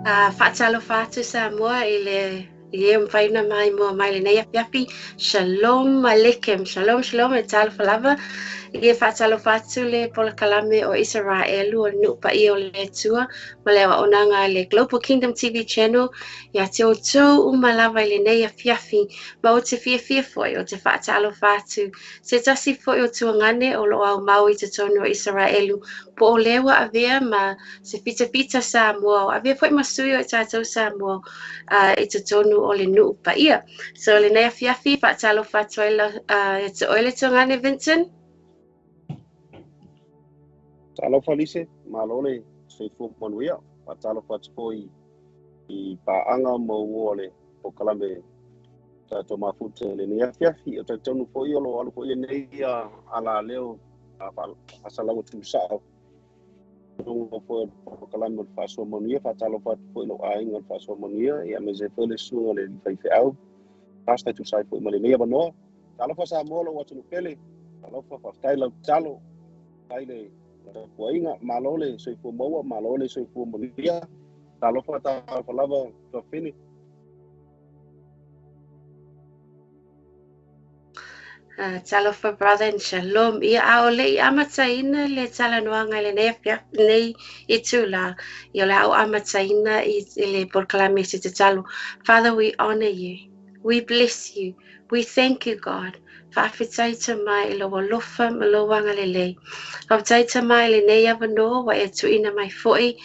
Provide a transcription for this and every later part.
Faatalofa atu Samoa i le i e mafai ona maimoa mai lenei afiafi. Shalom Aleichem. Shalom, shalom, e talofa lava. I e faatalofa atu le polokalame o Isaraelu o le nuu paia o le Atua ma le auaunaga a le Global Kingdom TV Channel ia te outou uma lava i lenei afiafi. Ma ou te fiafia foi ou te faatalofa atu se tasi foi o tuagane o lo o aumau i totonu o Isaraelu po o lea ua avea ma se fitafita Samoa, o avea foi ma sui o i tatou Samoa i totonu o le nuu paia. So lenei afiafi faatalofa atu ai ia te oe le tuagane Vincent. Talofa Lise, malo le soifua manuia. Faatalofa atu foi i paaga ma uo le polokalame tatou mafuta i lenei afiafi. O talitonu foi o lo o alu foi lenei alaleo faasalaga tuusao. Luga foi o le polokalame o le faasoa manuia, faatalofa atu foi i lou aiga o le faasoa manuia, ia aemaise foi le susuga o le faifeau. Pastor e tusa ai foi ma lenei avanoa. Talofa Samoa lou atunuu pele. Talofa, faafetai lau tatalo. Faafetai le tapuaiga. Malo le soifua maua, malo le soifua manuia. Talofa, talofa lava, tuafafine. Talofa brother and shalom. Ia a o le i amataina le talanoaga i lenei afiafi nei itulā. Ia o le a ou amataina i le polokalame i se tatalo. Father, we honor you. We bless you. We thank you, God. Faafetai Tama i lou alofa ma lou agalelei. Faafetai Tama i lenei avanoa ua e tuuina mai foi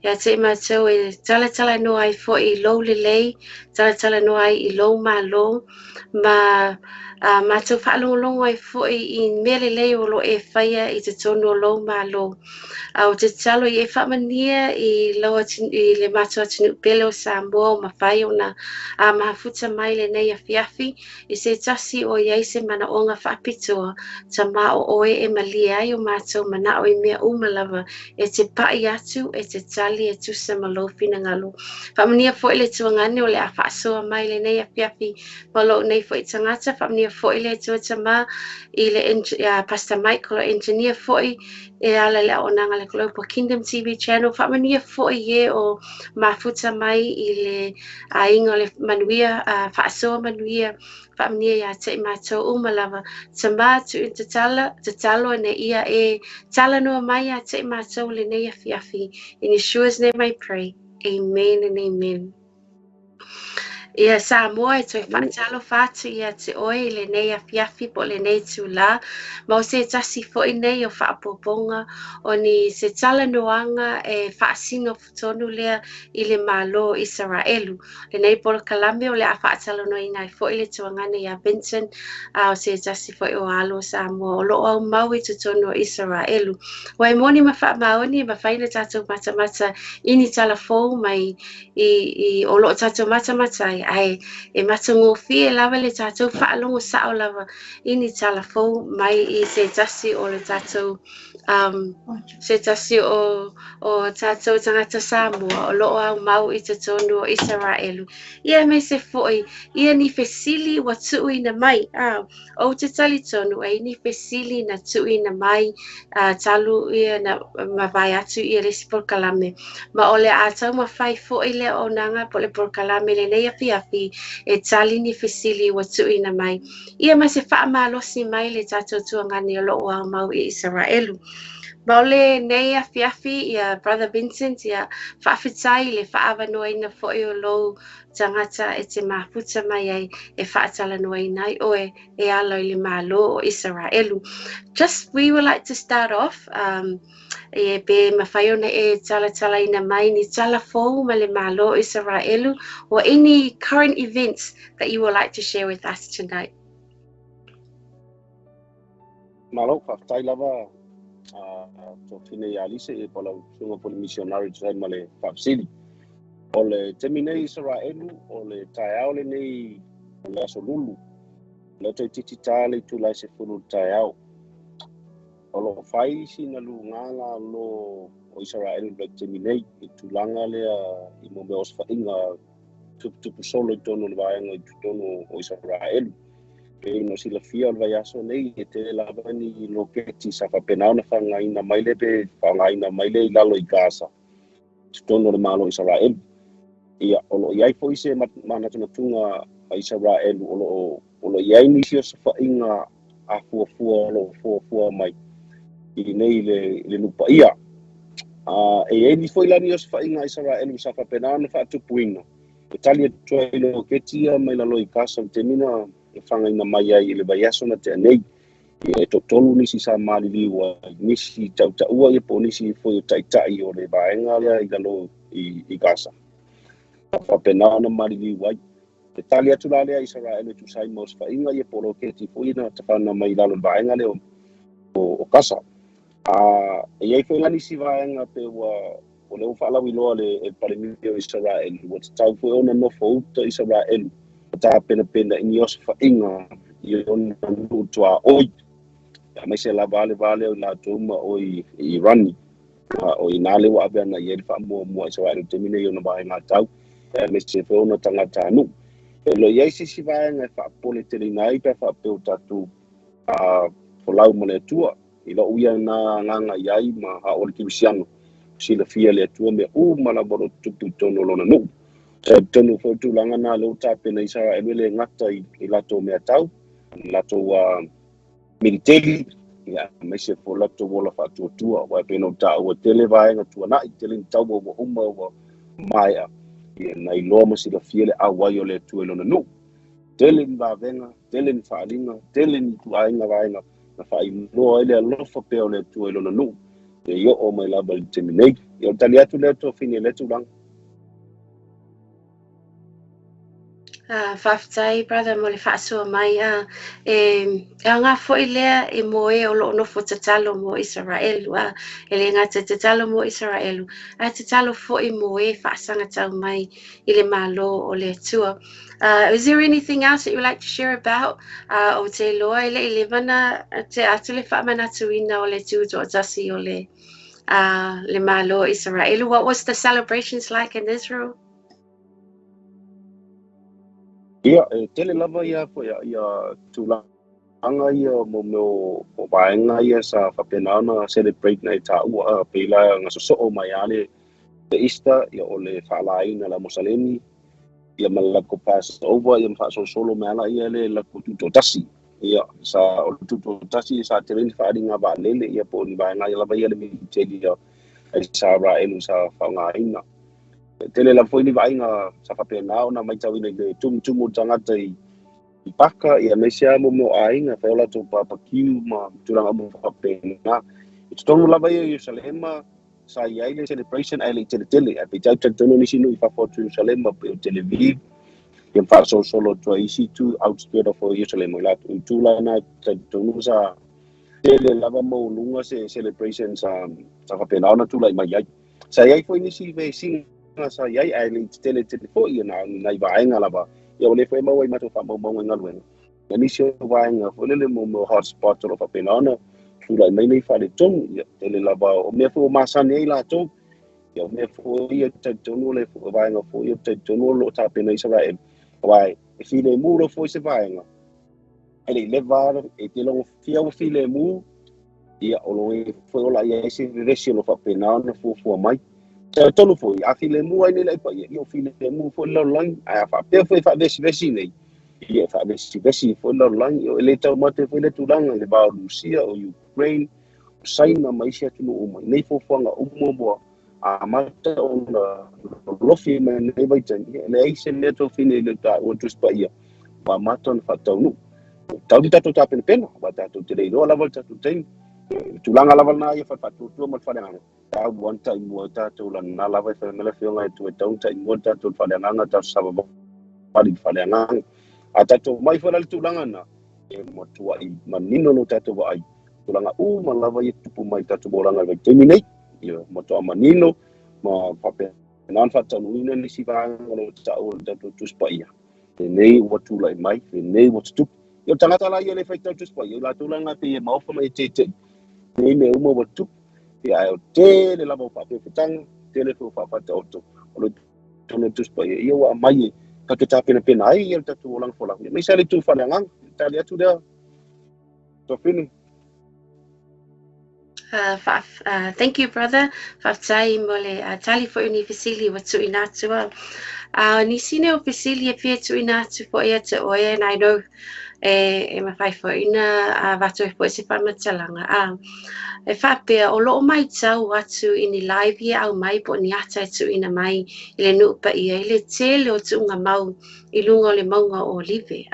ia te i matou e talatalanoa ai foi i lou lelei, talatalanoa ai i lou Malo, ma matou faalogologo ai foi i mea lelei o lo o e faia i totonu o lou Malo. A ou te tatalo ia e faamanuia i lou i le matou atunuu pele o Samoa o mafai ona mafuta mai lenei afiafi i se tasi o i ai se manaoga faapitoa, Tama o oe e malie ai o matou manao i mea uma lava e te pai atu, e te tali e tusa ma lou finagalo. Faamanuia foi le tuagane o le a faasoa mai lenei afiafi ma lou nei foi tagata. Faamanuia foi le Atua Tama i le Pastor Mike o le engineer foi e ala i le auaunaga a le Global Kingdom TV Channel. Faamanuia foi e o mafuta mai i le aiga o le manuia, faasoa manuia. Faamanuia ia te i matou uma lava. Tama tuuina tatala, tatalo ina ia e talanoa mai ia te i matou lenei afiafi. In Yeshua's name I pray. Amen and amen. Ia Samoa e toe faatalofa atu ia te oe i lenei afiafi po o lenei itulā, ma o se tasi foi nei o faaopoopoga o ni se talanoaga e faasino tonu lea i le Malo o Isaraelu. Lenei polokalame o le a faatalanoaina ai foi le tuagane ia Vincent, a o se tasi foi o alo o Samoa o lo o aumau i totonu o Isaraelu. Ua e moni ma faamaoni e mafai ona tatou matamata i ni tala fou mai i o lo o tatou matamata ai, ae e matagofie lava le tatou faalogo sao lava i ni tala fou mai i se tasi o le tatou se tasi o tatou tagata Samoa o lo o aumau i totonu o Isaraelu. Ia aemaise foi ia ni fesili ua tuuina mai. Ou te talitonu e i ni fesili na tuuina mai talu ia na mavae atu ia le isi polokalame. Ma o le a taumafai foi le auaunaga po o le polokalame lenei afiafi e tali ni fesili ua tuuina mai. Ia ma se faamalosi mai le tatou tuagane o lo o aumau i Isaraelu. Ma o lenei afiafi ia Brother Vincent ia faafetai i le faaavanoaina foi o lou tagata e te mafuta mai ai e faatalanoaina ai oe e ala i le Malo o Isaraelu. Just we would like to start off e pe mafai ona e talatalaina mai ni tala fou ma le Malo o Isaraelu or any current events that you would like to share with us tonight. Malo, faafetai lava tuafafine ia Lise po o lau susuga foi le missionary tusa ai ma le faafesili. O le taimi nei i Isaraelu, o le taeao lenei o le aso Lulu, o lea toeitiiti ta le itula e 10 i le taeao. O lo o fai sina luga lalo o Isaraelu i le taimi nei i tulaga lea i mo mea o osofaiga tuputupu solo i totonu o le vaega i totonu o Isaraelu. Pei ona silafia o le vaiaso nei e tele lava ni loketi sa faapena ona faaaogaina mai le pe faaaogaina mai le i lalo i Gaza i totonu o le Malo o Isaraelu. Ia, o loo i ai foi se manatunatuga a Isaraelu o loo i ai nisi osofaiga a fuafua o loo fuafua mai i nei le nuu paia. E i ai ni foi la ni osofaiga a Isaraelu sa faapena ona faatupuina e tali atu ai i loketi ia mai lalo i Kasa i le taimi na fagaina mai ai i le vaiaso na tea nei. Ia, e toatolu nisi sa maliliu ai, nisi tautaua ia po o nisi foi o taitai o le vaega lea i lalo i Kasa. Faapena ona maliliu ai. E tali atu la lea Isaraelu e tusa ai ma osofaiga ia po o loketi foi na tafana mai i lalo i le vaega lea o Kasa. E i ai foi la nisi vaega pe ua o lea ua faalauiloa le Palemia o Isaraelu, ua tatau foi ona nofo uta Isaraelu ma tapenapena i ni osofaiga i ona nuu tuaoi, aemaise lava le va lea o i latou ma o i Irani. O i nā le ua ave ana i ai le faamuamua a Isaraelu i le taimi nei ona vaega tau, aemaise foi ona tagatanuu. E le o i ai se isi vaega e faapoleteleina ai pe faapea o tatou folau ma le Atua. I lou ia na agaga i ai ma a o le kerisiano, silafia le Atua mea uma lava o lo o tutupu i totonu o lona nuu. Talitonu foi tulaga na lea ua tapena Isaraelu e le gata i latou meatau, latou militeli, ia, aemaise foi latou ola faatuatua. Aua e pei ona ou taua, tele vaega tuanai, tele ni taua ua uma ua maea, ia, na iloa ma silafia le auai o le Atua i lona nuu. Tele ni vavega, tele ni faaaliga, tele ni ituaiga vaega na faailoa ai le alofa pea o le Atua i lona nuu, e oo mai lava i le taimi nei. Ia, o le tali atu lea Tofine i lea tulaga. Faafetai brother mo le faasoa mai. E aoga foi lea e mo e o loo nofo tatalo mo Isaraelu. E le gata tatalo mo Isaraelu, ae tatalo foi mo e faasagatau mai i le Malo o le Atua. Is there anything else that you would like to share about? O te iloa e le i leva na te atu le faamanatuina o le tutoatasi o le Malo o Isaraelu. What was the celebrations like in Israel? Ia, e tele lava ia foi ia tulaga ia mo mea o vaega ia sa faapena ona celebrate na e taua pei la gasosoo mai lava le Easter, ia o le faalaina la Mosalemi, ia ma le latou Passover, ia ma faasolosolo mai ala ia le latou tutoatasi. Ia, sa o le tutoatasi sa tele ni faaaliga vaalele ia po o ni vaega ia lava ia le militeli ia Isaraelu sa faaaogaina. Tele lava foi ni vaaiga sa faapena ona matauina i le tumutumu o tagata i paka, ia aemaise lava mo mea o aiga fai o latou barbecue ma tulaga uma faapena. I totonu lava ia i Ierusalema sa i ai le celebration ae le i teletele, ae peitai talitonu nisi nuu i fafo atu i Ierusalema pei o Tel Aviv, ia ma faasolosolo atu ai isi itu outskirt of Ierusalema i latou itu la na talitonu sa tele lava maualuga se celebration sa faapena ona tulai mai ai. Sa i ai foi nisi vesiga sa i ai ae le i tetele tele foi ia na o ni nai vaega lava, ia ua le foi maua i matou faamaumauga i galuega. Ia nisi o vaega foi lele mo mea o hotspot o lo o faapena ona tulai mai nei faaletonu, ia tele lava o mea foi ua masani ai latou, ia o mea foi ia talitonu o le vaega foi ia talitonu o lo o tapena Isaraelu. Aua e filemu loa foi se vaega, e le i leva e te logofia ua filemu, ia o lo o foi o la i ai se vevesi o lo o faapena ona fuafua mai. Talitonu foi, a filemu ai nei le aipaia, ia o filemu foi le lalolagi, ae a faapea foi e faavesivesi nei, ia e faavesivesi foi le lalolagi, e le taumate foi le tulaga i le va o Rusia, o Ukraine, o Saina ma isi atunuu uma. I nei fuafuaga uma ua amata ona lolofi mai nei vaitaimi, e leai se mea tofine i le taua Tusi Paia, ua amata ona faataunuu. Tau ni tatou tapenapena, aua tatou te le iloa lava le tatou taimi. Tulaga lava lena ia faatuatua ma le faaleagaga. Tau ua taimua tatou lana lava e fai mai le Afioga e Atua e tau taimua tatou faaleagaga tatou savavali faaleagaga. A tatou mai foi la le tulaga na, e matuai manino lo tatou vaai. Tulaga uma lava ia tupu mai tatou olaga i vaitaimi nei. Ia matua manino ma faapena ona faataunuuina nisi vaega o lo o taua i le tatou Tusi Paia. Lenei ua tulai mai, lenei ua tutupu. Ia o tagata la ia le faitau Tusi Paia, i latou la ngā pei e maofa mai e tētei. Nei mea uma ua tutupu. Ia ae o tele lava o faafefetanga, tele foi o faafataoto o le tonu o Tusi Paia. Ia ua aumai e tatou tapenapena ai ia le tatou olaga folau. Ia aemaise lava le itu faaleagaga. Tali atu lea, Tofine. Thank you, brother. Faafetai mo le tali foi o ni fesili ua tuuina atu. Nisi nei o fesili e fia tuuina atu foi ia te oe, and I know e mafai foi na avatu ai foi se faamatalaga. E faapea, o loo matau atu i ni live ia aumai po o ni ata e tuuina mai i le nuu paia i le tele o tuugamau i luga o le mauga o Olive.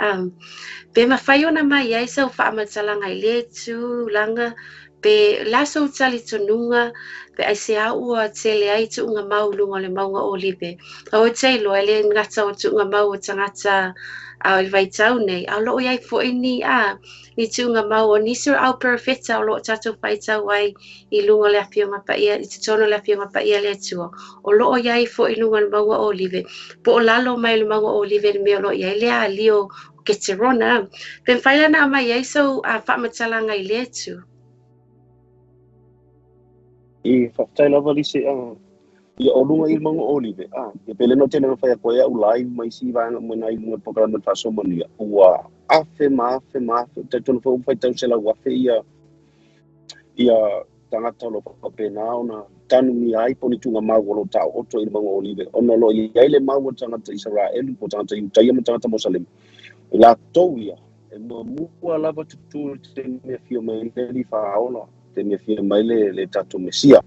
Pe mafai ona mai ai sau faamatalaga i lea tulaga, pe la sou talitonuga, pe aisea ua tele ai tuugamau i luga o le mauga o Olive? O te iloa e le gata o tuugamau o tagata o le vaitau nei, a o loo i ai foi ni tuugamau o nisi o au perofeta o loo tatou faitau ai i luga o le Afioga Paia, i totonu o le Afioga Paia le Atua, o loo i ai foi i luga o le mauga o Olive, po o lalo mai o le mauga o Olive le mea o loo i ai le alio o Keterona. Pe mafai ona aumai ai sau faamatalaga i lea itu? I faafetai lava Lise ia o luga i le mauga o Olive ia pe le no tele na fai atu ai au live mai isi vaega uma na i luga o le polokalame o le Faasoa ua afe ma afe ma afe talitonu foi ua faitau 100,000 ia tagata o lo faapena ona tanumia ai po o ni tuugamau o lo o taooto i le mauga o Olive, ona o lo o i ai le mau o tagata Isaraelu po o tagata Iutaia ma tagata Mosalema i latou ia e muamua lava tutū i le taimi e afio mai le Alii Faaola, taimi e afio mai le tatou Mesia.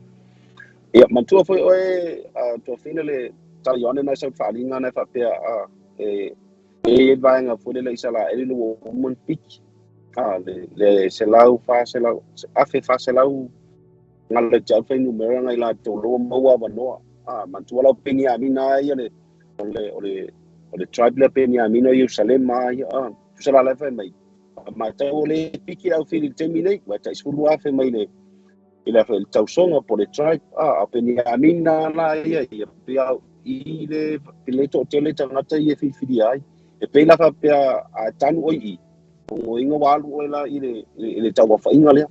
Ia, manatua foi oe, Tuafina, le tala Ioane na e sau faaaliga na e faapea e i ai vaega foi lele Isaraelu le ua uma ona piki. Le 100, 400, 1,400 ngalo te au fuainumera ngai latou lo maua avanoa. Manatua lau Peniamina ia le o le o le o le tribe lea Peniamina o Ierusalema ia tusa la la fai mai. Matau o le piki au fili i le taimi nei, ua tai 10,000 mai le i le le tausoga po le tribe a Peniamina la ia ia pia i le toatele tagata ia e filifilia ai. E pei la faapea a tanu oi i o inga ua alu oe la i le tauafainga lea.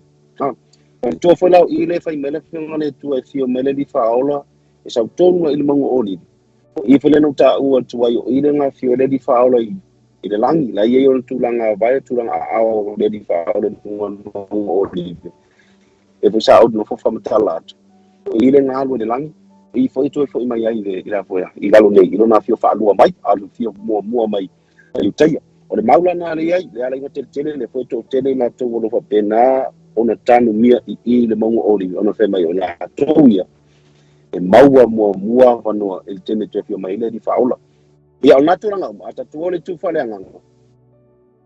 Manatua foi lau i le fai mai le afioga le Atua e fio mai le Alii Faaola e sau tonu i le mauga o Olive. O i foi le na taua atu ai o i le gafio le Alii Faaola i le lagi, la i ai o le tulaga vae, tulaga aao le Alii Faaola i luga o le mauga o Olive. E foi sa ou nofo faamatala atu. O i le galu i le lagi, i foi toe foi mai ai i le afoea, i lalo nei, i lona afio faalua mai, a le afio muamua mai i Iutaia. O le maulana le ai, le ala inga tele tele, le foi toatele latou o lo faapena ona tanumia i le mauga o Olive, ona fai mai o latou ia e maua muamua avanoa i le taimi e toe afio mai ai le Alii Faaola. Ia, o lena tulaga uma, a tatou o le tu faaleagaga,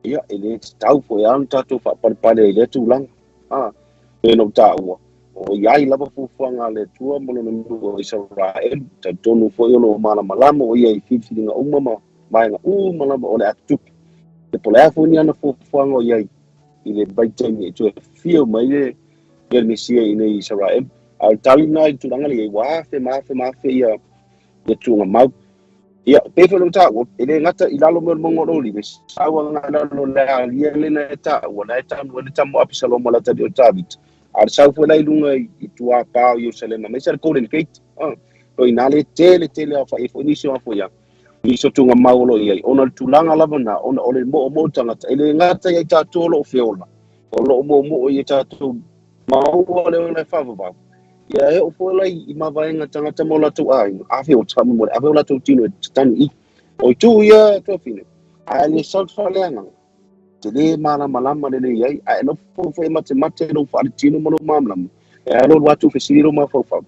ia, e le tatau foi lava ona tatou faapalepale ai lea tulaga. E na ou taua, o i ai lava fuafuaga a le Atua mo lona nuu o Isaraelu, talitonu foi o lo o malamalama o ia i filifiliga uma ma vaega uma lava o le a tutupu. E po o le a foi ni ana fuafuaga o i ai i le vaitaimi e toe afio mai le Mesia i nei Isaraelu. A o le tali lena i le tulaga lea, ua afe ma afe ma afe ia tuugamau. Ia, pei foi ona taua, e le gata i lalo mai o le mauga o Olive, sau agai lalo le alia lena e taua, la e tanu ai le tama o Apisaloma la tali o Tavita. A o le sau foi la i luga i tuapā o Ierusalema, aemaise le Golden Gate. O ina le tele tele ao fai foi nisi o afoia. Nisi o tuugamau o lo o i ai. Ona o le tulaga lava na, ona o le moomoo tagata. E le gata i ai tatou o lo o feola, o lo o moomoo i ai tatou maua le ola e faavavau. Ia e oo foi la i mavaega tagata ma o latou aiga, ave o tamu mo le ave o latou tino e tatanu i. O i tū ia tuafine, a e le sau te faaleagaga, te le malamalama lelei ai, a e nofo foi e matemate lou faaletino ma lou malamalama, e alo alu atu fesili lou mafaufau.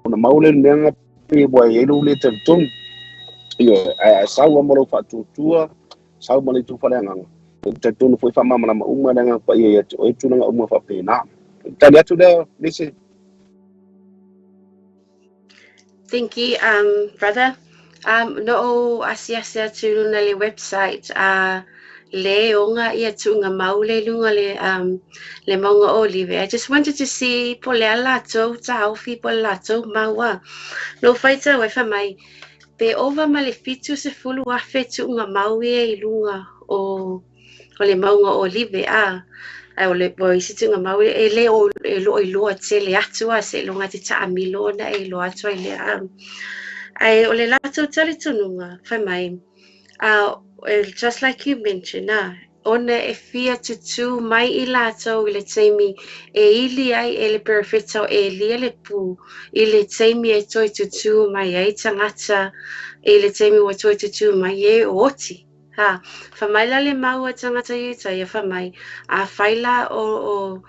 Ona mau le mea nga pe ua i ai lou le talitonu. Ia, a e sau ama lou faatuatua, sau ma le itu faaleagaga. E talitonu foi faamalamalama uma le agaga paia ia te oe tulaga uma faapena. Tali atu lea, Lise. Thank you, brother. No o asiasi atu luna le website le onga ia tuugamau le lunga le mauga o Olive. I just wanted to see po le a latou taofi po le latou maua. No faitau e fai mai pe ova ma le 70,000 tuugamau ia i lunga o le mauga o Olive a. Ai o le o isi tuugamau e le o e lo iloa tele atu a se longa te taamilo na e iloa atu ai lea. Ai o le latou talitonuga fai mai just like you mentioned, Ona e fia tutū mai i latou i le taimi e ili ai e le perofeta o Elia le pū, i le taimi e toe tutū mai ai tagata, i le taimi ua toe tutū mai e o oti. Ha, fai mai la le mau a tagata Iutaia, fai mai, Afai la o, o,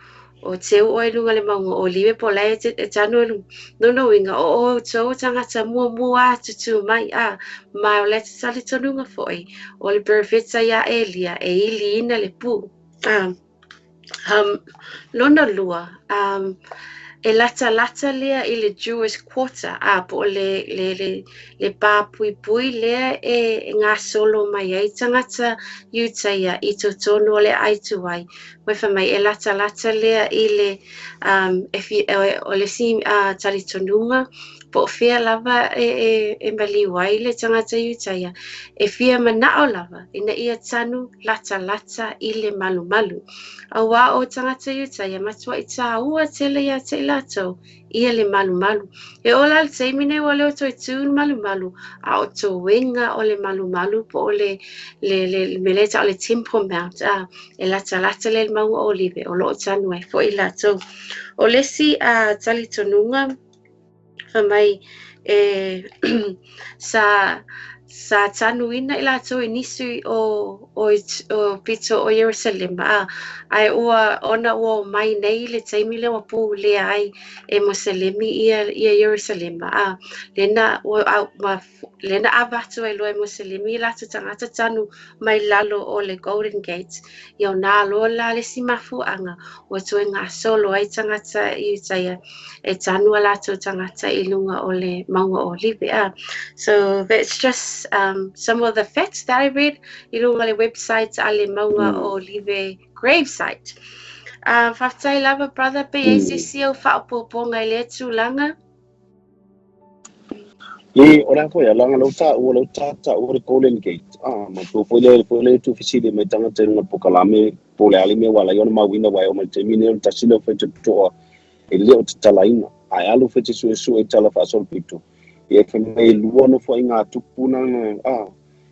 o teu oe i luga le mauga o Olive po o la e te e tanu i luga. Lona uiga, o outou o tagata muamua a tutū mai, a, ma o le talitonuga foi o le perofeta iā Elia e iliina le pū. A, um, lona lua, um, e latalata lea i le Jewish Quarter, a, po o le, le, le, le pā puipui lea e gasolo mai ai tagata Iutaia i totonu o le aai tuai. Ua fai mai e latalata lea i le, um, e fi, o le isi talitonuga po o fea lava e, e, e maliu ai le tagata Iutaia, e fia manao lava ina ia tanu latalata i le malumalu. Auā o tagata Iutaia matuai tāua tele ia te i latou ia le malumalu. E oo la le taimi nei ua leo toe tū le malumalu, a o toega o le malumalu po o le, le, le, le mea lea e tau o le Temple Mount, a, e latalata lea i le Mauga o Olive, o lo o tanu ai foi latou. O le isi a, talitonuga, fai mai, e, sa, sa tanuina i latou i nisi o, o, o pito o Ierusalema, a, ae ua, ona ua omai nei i le taimi lea ua pulea ai e Moselemi ia, ia Ierusalema, a, lena ua, a, ua, lena avatu ai loa e Moselemi i latou tagata tanu mai lalo o le Golden Gate, ia o nā loa la le isi mafuaaga ua toe gasolo ai tagata Iutaia e tanu a latou tagata i luga o le Mauga o Olive. A. So that's just some of the facts that I read i luga o le website a le Mauga o Olive gravesite. Faafetai lava brother, pe i ai se isi ou faaopoopoga i lea tulaga? E, o le a foi, leaga lou taua, lou taua le Golden Gate. Ah, ma tua foi le, foi le tu fesili mai tagata i luga o le polokalame, po o le a le mea ua ala ai ona mauina ua e oo mai le taimi nei o le tasi lea o faitotoa e le o tatalaina. Ae alu foi te suesue i tala faasolopito, ia fai mai e lua nofoaiga a tupu na, ah,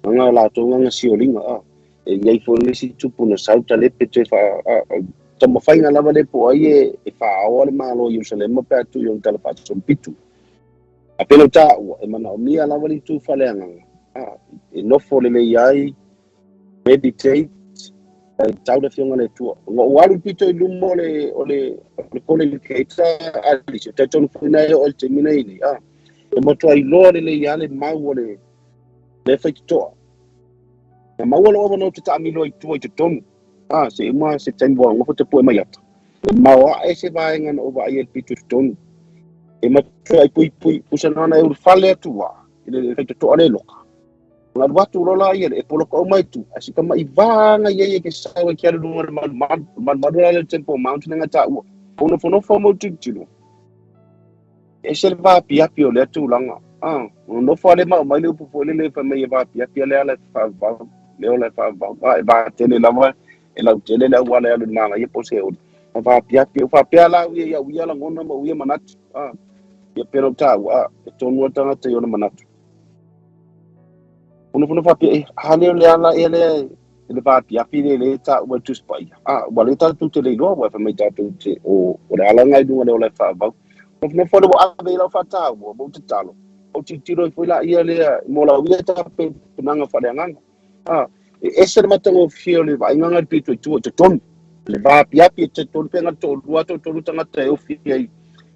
nga latou nga sioliga, ah. E i ai foi le isi tupu na sau talepe toe faa, ah, taumafaiga lava lea po o ai e, e faaoa le Malo o Ierusalema pe a tuu i ona tala faasolopito. A pei ona taua, e manaomia lava le itu faaleagaga, ah, e nofo lelei ai, meditate, e tau le Afioga i le Atua. Ona ou alu pito i luma o le, o le, o le Golden Gate, Alice, e talitonu foi na e oo i le taimi nei nei, ah, e matua iloa lelei lava le mau o le, le faitotoa. Na maua lou avanoa ou te taamilo ai i tua i totonu, ā, se i uma se taimi ua nofo te poe mai ata. E maoae se vaega na ou vaai ai i le pito i totonu. E matua i puipui, pusa nana e ulufale atu ua, i le faitotoa le loka. Ona alu atu loa la ia, e poloka uma i tua, ae si tama'i vaga ia ia ke sau ai ke alu luga o le malumalu, o le malumalu la lea o le Temple Mount na taua. Ou nofonofo ma ou tilotilo. E ese le vaapiapi o lea tulaga. Ah, nofo lava le mau mai le upu foi lele fai mai e vaapiapi le ala e faavavau, le ola e faavavau. Ah, e vatele lava, e lautele le auala e alu i le manaia po o se oli. A vaapiapi, ua faapea la au ia i au ia lagona ma au ia manatu. Ah, ia pei ona ou taua, ah, e tonu lava le tagata i ona manatu. Fonofono faapea, eh, a lea o le ala ea lea e le vaapiapi lea lea e taua e le Tusi Paia. Ah, ua lea tatou te le iloa, ua fai mai tatou te, o, o le ala lena i luga o le ola e faavavau. Nofonofo le ua ave i lau faataua, ma ou tatalo, ou tilotilo ai foi laia lea mo lau ia tapenaga faaleagaga. Ah, e ese le matagofie o le vaaiga le pito i tua i totonu. Le vaapiapi e totonu pe na toalua toatolu tagata e ofi ai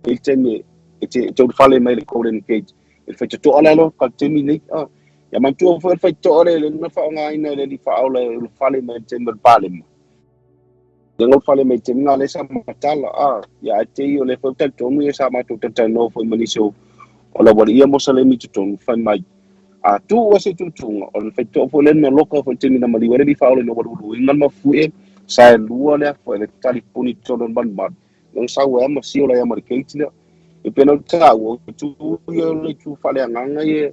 i le taimi e te, te ulufale mai le Golden Gate. E le faitotoa le alo ka taimi nei. Ah, ia manatua foi le faitotoa le le na faaaogaina e le alii faaola e ulufale mai le taimi o le palema. Le ulufale mai taimi na le sa matala. Ah, ia ae te i o le foi talitonu ia sa matou talatalanoa foi ma nisi o o le aualii ia Mosalemi i totonu fai mai. A tuu ese tuutuuga, o le faitotoa foi lea na loka foi taimi na maliu ai le alii faaola ina ua luuluina le mafuie, sa e lua le afa i le talipuni i totonu o le malumalu. Lea na sau ai ma siola ai ma le gate lea. E pei ona ou taua, o itu ia o le itu faaleagaga ia,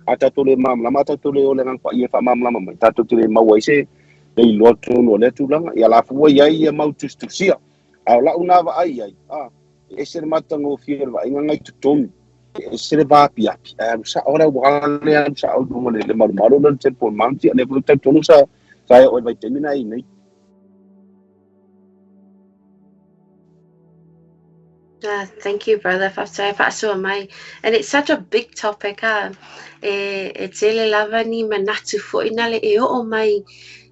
a tatou le malamalama, a tatou le o le Agaga Paia e faamalamalama mai, tatou te le maua ai se le iloa tonu o lea tulaga. Ia la foi ua i ai ia mau tusitusia. A o lau na vaai i ai, a, e ese le matagofie o le vaaiga na i totonu, e ese le vaapiapi, ae alu sao le auala lea, alu sao i luga o le malumalu lea o le Temple Mount, ia lea foi ou talitonu sa, sa e oo i le vaitaimi na e i nei. Thank you, brother. Faafetai faasoa mai. And it's such a big topic, ah. E tele lava ni manatu fo'i na le e oo mai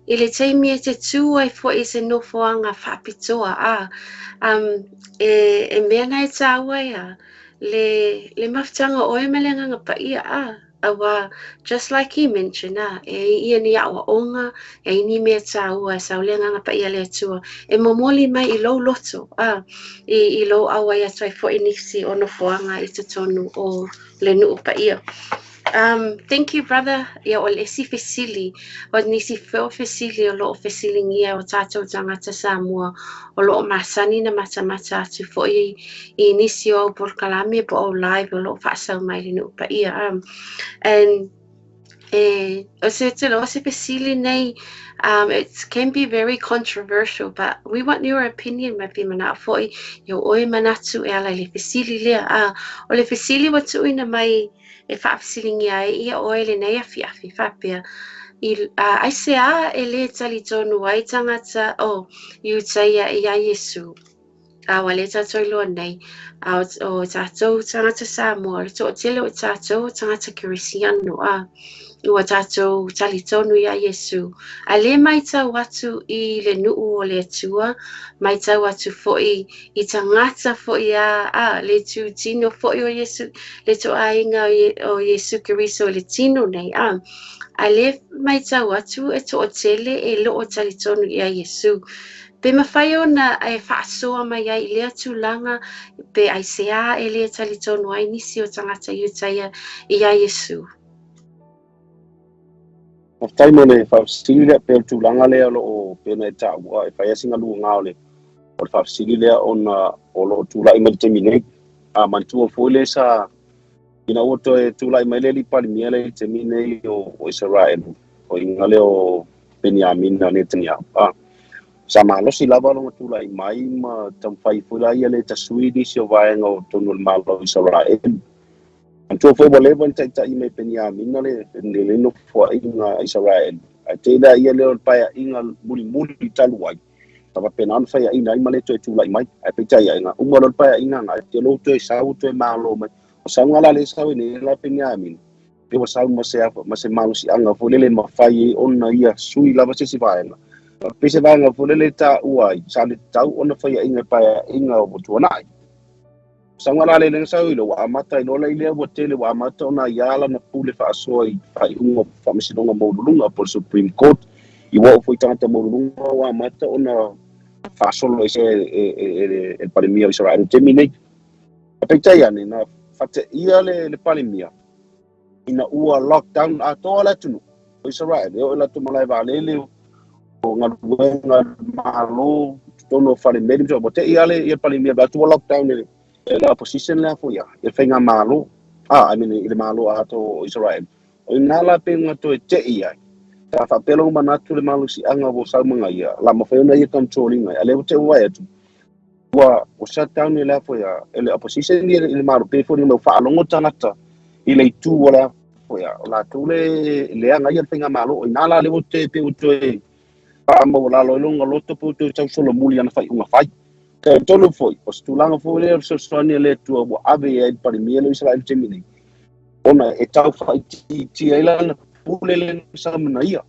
i le taimi e te tū ai fo'i i se nofoaga faapitoa, ah. E mea na e tāua ia, le mafutaga o oe ma le Agaga Paia, ah. Auā, just like he mentioned, ah, e ia ni aʻoaʻoga, e ai ni mea tāua e sau le Agaga Paia le Atua. E momoli mai i lou loto, ah, i lou auai atu ai fo'i nisi o nofoaga i totonu o le nuu paia. Thank you, brother. Ia o le isi fesili, o nisi foi o fesili o loo fesiligia o tātou tagata Samoa o loo masani na matamata atu foi i nisi o polokalame po o live o loo faasau mai le nuu paia. And e, o se te o se fesili nei, it can be very controversial, but we want your opinion, ma pe mana foi i o oe manatu e ala i le fesili lea. Ah, o le fesili ua tuuina mai e faafesiligia ai ia oe lenei afiafi faapea i aisea e lē talitonu ai tagata o Iutaia iā Iesu? A ua lē tatou iloa nei a o tatou tagata Samoa, o le toʻatele o tatou o tagata Kerisiano, a ua tatou talitonu iā Iesu, ae lē matau atu i le nuu o le Atua, matau atu foʻi i tagata foʻi a le tutino foʻi o Iesu, le toʻaiga o Iesu Keriso i le tino nei, a ae lē matau atu e toʻatele e loo talitonu iā Iesu. Pe mafai ona e faasoa mai ai i lea tulaga pe aisea e lē talitonu ai nisi o tagata Iutaia iā Iesu? Faafetai mo le faafesili lea. Pe o le tulaga lea o loo pena e taua e fai ai sina luga o le faafesili lea ona o loo tulai mai le taimi nei. A manatua foi le sa ina ua toe tulai mai le alii Palemia le i taimi nei o Israel, o iga lea o Beniamina Netanyahu. A sa malosi lava lona tulai mai ma taumafai foi la ia le tasui nisi o vaega o totonu o le Malo o Israel. Manatua foi ua leva ona taitai mai Beniamina le nofoaiga Israel. Ae tele ia lea o le paeaiga mulimuli talu ai. Sa faapena ona faiaina ai ma le toe tulai mai. Ae peitai ai, uma loa le paeaiga na, te lou toe sau toe malo mai. O sauga la le sau nei la Beniamina. Pe ua sau ma se malosiaga foi lele mafai ai ona ia sui lava se isi vaega. Pe se vaega foi lele taua ai, sa le tatau ona faiaina i paeaiga o tuanai. Sauga la le lena sau i le ua amata i lola i lea ua tele ua amata ona ia lana pule faasoa i faaiuga o faamasinoga maualuluga po o le Supreme Court. I ua oo foi tagata maualuluga ua amata ona faasolo ai se e le Palemia o Israel i taimi nei. Peitai ane, na faateia le Palemia ina ua lockdown atoa le atunuu o Israel. E oo i latou malae vaalele, o galuega malo, totonu o falemeli, ua tei lava le ia Palemia atu ua lockdown e le opposition lea foi ia, e faiga malo. Ah, I mean, i le malo atoa o Israel. O ina la pe nga toe tei ai. Sa faapea lou manatu le malosiaga ua saumaga ia, la mafai ona ia control ina. A lea ua te ua atu. Ua shut down le foi ia, e le opposition ia le malo pe foi mau faalogo tagata i le itu o le foi ia. O latou le aga ia le faiga malo. O ina la le ua te pe ua toe faamaualalo ai lona loto pe ua toe tausolomuli ana faaiuga fai. Te tolu foi, o se tulaga foi lea o le fesoasoani a le Atua ua ave i ai le Palemia lea o Israel i le taimi nei. Ona e tau faaitiitia ai lana pule le sa manaia.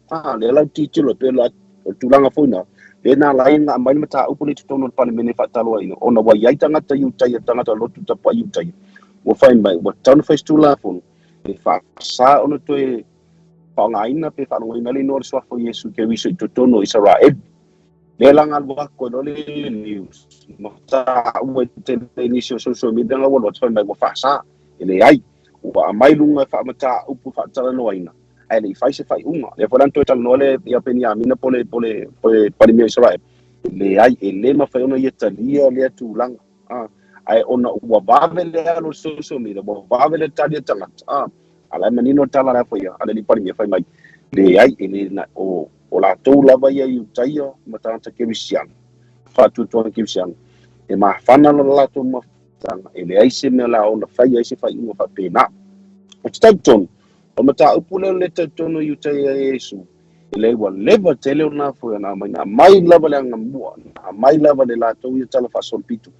Ah, lea lau tilotilo pe la o le tulaga foi na, le na lai na aumai le mataupu nei totonu o le Palemene faataloaina, ona ua i ai tagata Iutaia, tagata lotu tapuai Iutaia, ua fai mai, ua tatau ona fai se Tulafono, e faasa ona toe faaaogaina pe faalogoina le igoa o le suafa o Iesu Keriso i totonu o Israel. Lea la galu atu ai loa le news, ma taua i tele nisi o social media nga ua alu atu fai mai ua faasa, e leai. Ua aumai luga e faamataupu faatalanoaina, ae le i fai se faaiuga. Lea foi la na toe talanoa le ia Peniamina po le Palemia o Israel. E leai, e le mafai ona ia talia lea tulaga. Ah, ae ona ua vave le alu o le social media, ua vave le tali a tagata. Ah, a la e manino le tala lea foi a le alii Palemia fai mai, leai, e le na, o latou lava ia Iutaia ma tagata Kerisiano, faatuatuaga Kerisiano, e mafana lo latou mafutaga, e leai se mea la ona fai ai se faaiuga faapena. O te talitonu, o mataupu lea o le talitonu Iutaia e Iesu, e leai ua leva tele o nā foi na mai, na mai lava le agamua, na mai lava le latou ia tala faasolopito.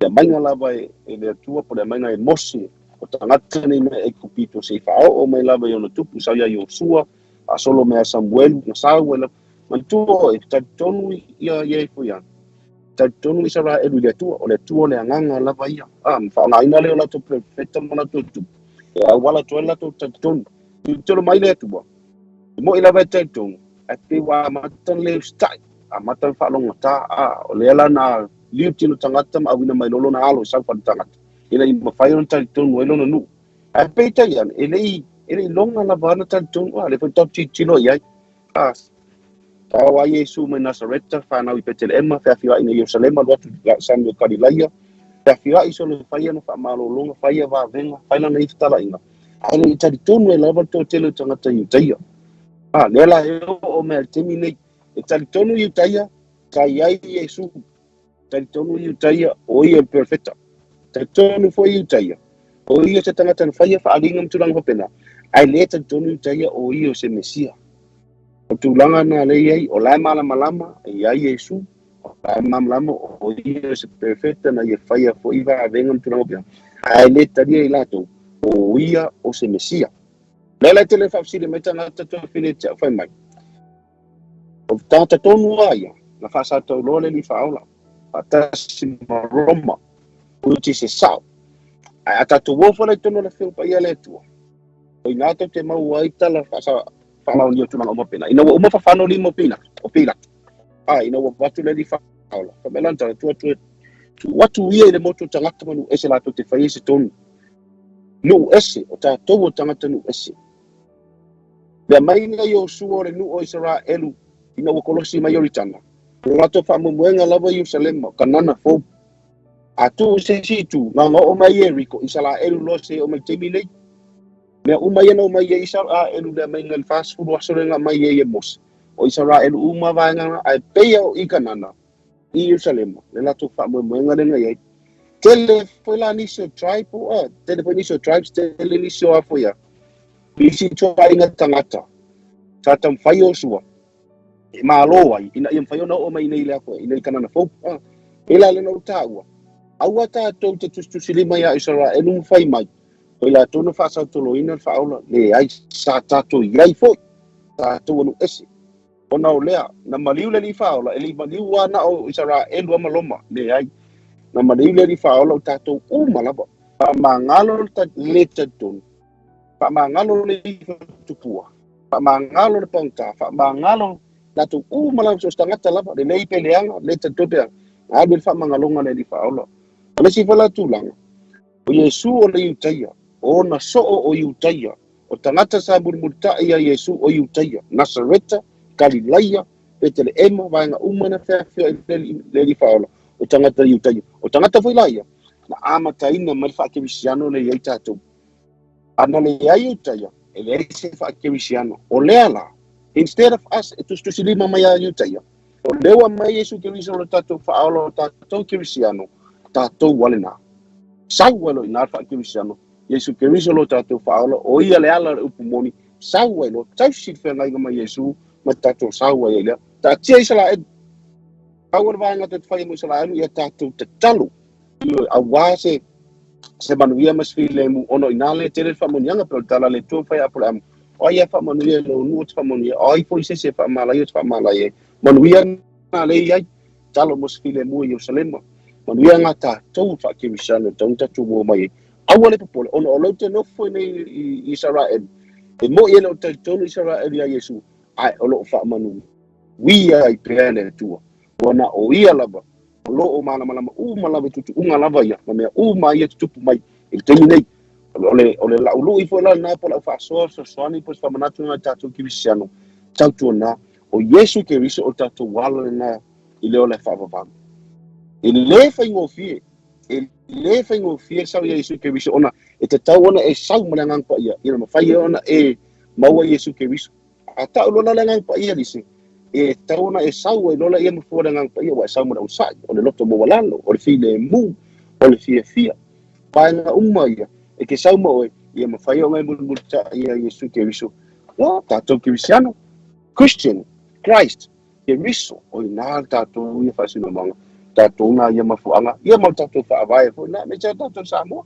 Le aumaiga lava e le Atua po o le aumaiga e Mose o tagata nei mai Aikupito seia faaoo mai lava i ona tupu, sau ia Iosua, faasolo mai ia Samuelu, na sau ai lava. Manatua oe, e talitonu ia ia ifo ia. Talitonu Isaraelu i le Atua, o le Atua o le agaga lava ia. A, ma faaaogaina lea o latou perofeta ma latou tupu, e auala atu ai le latou talitonu. Tilotilo mai le Atua, e moni lava e talitonu, ae pei ua amata ona le usitai, amata ona faalogogata. A, o lea la na liu tino tagata ma auina mai loa lona alo i sau faletagata, ina ia mafai ona talitonu ai lona nuu. Ae peitai ane, e le i, e le i loga lava ana talitonu, a, lea foi tatou tilotilo i ai. A, tau a Iesu mai Nasareta, fanau i Peteleema, feafioai i Ierusalema, alu atu i sami o Kalilaia, feafioai solo fai ana faamalologa, fai ia vavega, fai lana ia fetalaiga, ae le i talitonu ai lava le toatele o tagata Iutaia. A, lea la e oo mai i le taimi nei, e talitonu Iutaia, sa i ai Iesu, talitonu Iutaia, o ia le perofeta. Talitonu foi Iutaia, o ia se tagata na faia faaaliga ma tulaga faapena, ae le talitonu Iutaia o ia o se Mesia. O tulaga na lea e i ai, o la e malamalama e i ai Iesu, o la e malamalama o ia o se perofeta na ia faia foi vavega ma tulaga faapena, ae le talia i latou o ia o se Mesia. Lea la e tele faafesili mai tagata tuafafine ia te au fai mai, o tagata tonu lava ia na faasatauloa le Alii Faaola faatasi ma Roma, which is e sao. Ae a tatou o foi la i totonu o le Afioga Paia a le Atua, o i ina tatou te maua ai tala faamaonia o tulaga uma faapena. Ina ua uma fafano lima o Pilato, o Pilato. A, ina ua avatu le Alii Faaola, fai mai lana tala, tuu atu, tuu atu ia i le motu o tagata ma nuu ese latou te faia se tonu. Nuu ese, o tatou o tagata nuu ese. Le aumaiga Iosua o le nuu o Isaraelu ina ua kolosi mai Ioritana, o latou faamoemoega lava i Ierusalema, o Kanana fou. A tuu i se isi itu, na ona oo mai Ieriko, Isaraelu loa seia oo mai i le taimi nei. Mea uma ia na omai ai Isaraelu le aumaiga i le 40 aso lea na aumai ai e Mose, o Isaraelu uma vaega na, ae pei a o i Kanana, i Ierusalema, le latou faamoemoega lea na i ai. Tele foi la nisi o tribe, o, tele foi nisi o tribes, tele nisi o a foi a, nisi ituaiga tagata, sa taumafai Iosua e malo ai, ina ia mafai ona oo mai i nei le a foi, i nei Kanana fou. Ah, e la lea na ou taua, aua tatou te tusitusilima ia Isaraelu ma fai mai, o i latou na faasautoloina le faaola, leai, sa tatou i ai foi, tatou ua nuu ese. Ona o lea, na maliu le Alii Faaola, e le i maliu lava na o Isaraelu a ma Roma, leai, na maliu le Alii Faaola o tatou uma lava. Faamagalo le talitonu, faamagalo le tupua, faamagalo le pagota, faamagalo latou uma lava, so o se tagata lava, lelei pe leaga, le talitonu pe leaga, na alu i le faamagaloga a le Alii Faaola. O le isi foi la tulaga, o Iesu o le Iutaia, o ona soo o Iutaia, O tagata sa mulimulitai ia Iesu o Iutaia, Nasareta, Kalilaia, Peteleema, vaega uma na feafioai le Alii Faaola, o tagata Iutaia. O tagata foi la ia, na amataina mai le faakerisiano lea e i ai tatou. A na leai Iutaia, e leai se faakerisiano. O lea la, instead of us e tusitusilima mai ia Iutaia, o lea ua aumai Iesu Keriso lo tatou faaola o tatou kerisiano, tatou ua lena. Sau ai loa i ina le faakerisiano, Iesu Keriso lo tatou faaola, o ia le ala o le upu moni, sau ai loa, tausi le feagaiga ma Iesu, ma tatou sau ai ai lea. Taatia Isaraelu, pau o le vaega tatou te faia mo Isaraelu, ia tatou tatalo, ioe, aua se se manuia ma se filemu, ona o i ina lea e tele le faamanuiaga, pei o le tala a le Atua na fai ia Apolaamo, o ai e faamanuia i lou nuu ou te faamanuia, o ai foi se isi e faamalaia ou te faamalaia ai. Manuia na lea e i ai, tatalo mo se filemu i Ierusalema. Manuia ngā tatou faakerisiano e tatau ona tatou o mai ai. Aua le popole, ona o lou te nofo i nei i Isaraelu, e moi e le o talitonu Isaraelu iā Iesu, ae o lo o faamanuia ai pea le Atua. Ua na o ia lava o lo o malamalama uma lava i tuutuuga lava ia, ma mea uma ia e tutupu mai i le taimi nei. O le, o le laʻu lui foi la lena po o lau faasoa fesoasoani po o se faamanatu lena i tatou kerisiano, tautuana, o Iesu Keriso o le tatou ala lena i le ola e faavavau. E le faigofie, e le faigofie le sau ia Iesu Keriso ona e tatau ona e sau ma le Agaga Paia ina mafai ai ona e maua Iesu Keriso. A tau loa la le Agaga Paia lise, e tatau ona e sau ai loa laia ma fua le Agaga Paia, ua e sau ma le onosai, o le loto maualalo, o le filemu, o le fiafia. Vaega uma ia, e te sau ma oe, ia mafai ona e mulimulitai ia Iesu Keriso. Ia, tatou Kerisiano, Christian, Christ, Keriso, o i ina le tatou ia faasinomaga. Tatou na ia mafuaaga ia ma tatou faavae foi na me tatou Samoa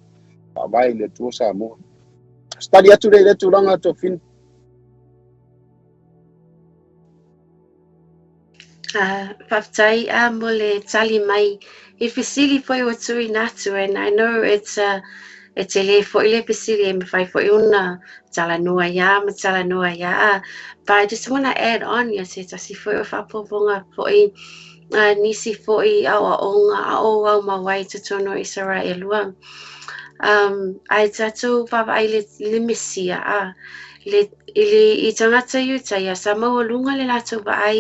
faavae le Atua Samoa. Study atu le tulaga Tofina. Faafetai mo le tali mai i fesili foi o tuuina atu, and I know it's e tele foi le fesili e mafai foi ona talanoa ia ma talanoa ia. But I just want to add on ia se tasi foi o faaopoopoga foi nisi foi aoaoga a o au mauai totonu o Isaraelu. Ai tatou vaavaai le Mesia le i le i tagata Iutaia sa maualuga le latou vaai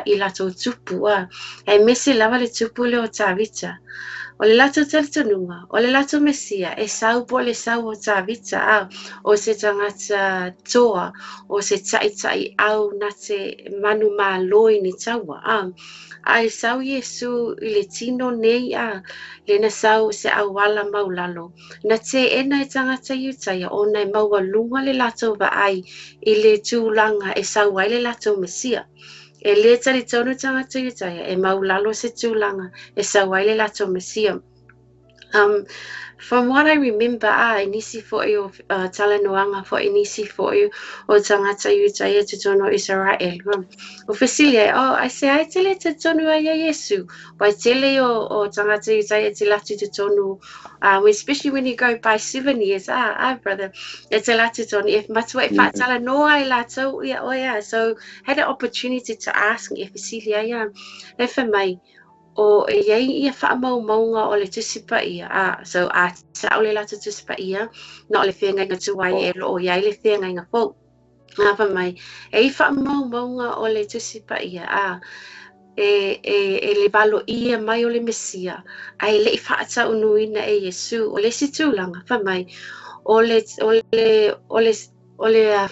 i latou tupu aemaise lava le tupu lea o Tavita. O le latou talitonuga, o le latou Mesia e sau po o le sau o Tavita o se tagata toa, o se ta'ita'i au na te manumalo i ni taua. Ae sau Iesu i le tino nei le na sau se auala maulalo. Na teena e tagata Iutaia ona e maualuga le latou vaai i le tulaga e sau ai le latou Mesia. E le talitonu tagata Iutaia e maulalo se tulaga e sau ai le latou Mesia. From what I remember, i nisi foi o talanoaga foi nisi foi o tagata Iutaia totonu o Isaraelu. O fesili ai, oh, ai se ai tele talitonu ai ia Iesu. Wai tele o tagata Iutaia te latu totonu, especially when you go buy souvenirs, brother, e te latu totonu, e matua e whaatalanoa ai latou ia oe. So, had an opportunity to ask e fesili ai, e wha mai, o e iai ia whaamaumauga o le Tusi Paia. So a sa o le latou Tusi Paia, na o le feagaiga tuai e lo o iai le feagaiga fou. A mai, e i whaamaumauga o le Tusi Paia, e le valo ia mai o le Mesia, ai le i whaataunuina e Iesu, o le si tūlanga, wha mai, o le, o le, o le, o le, a,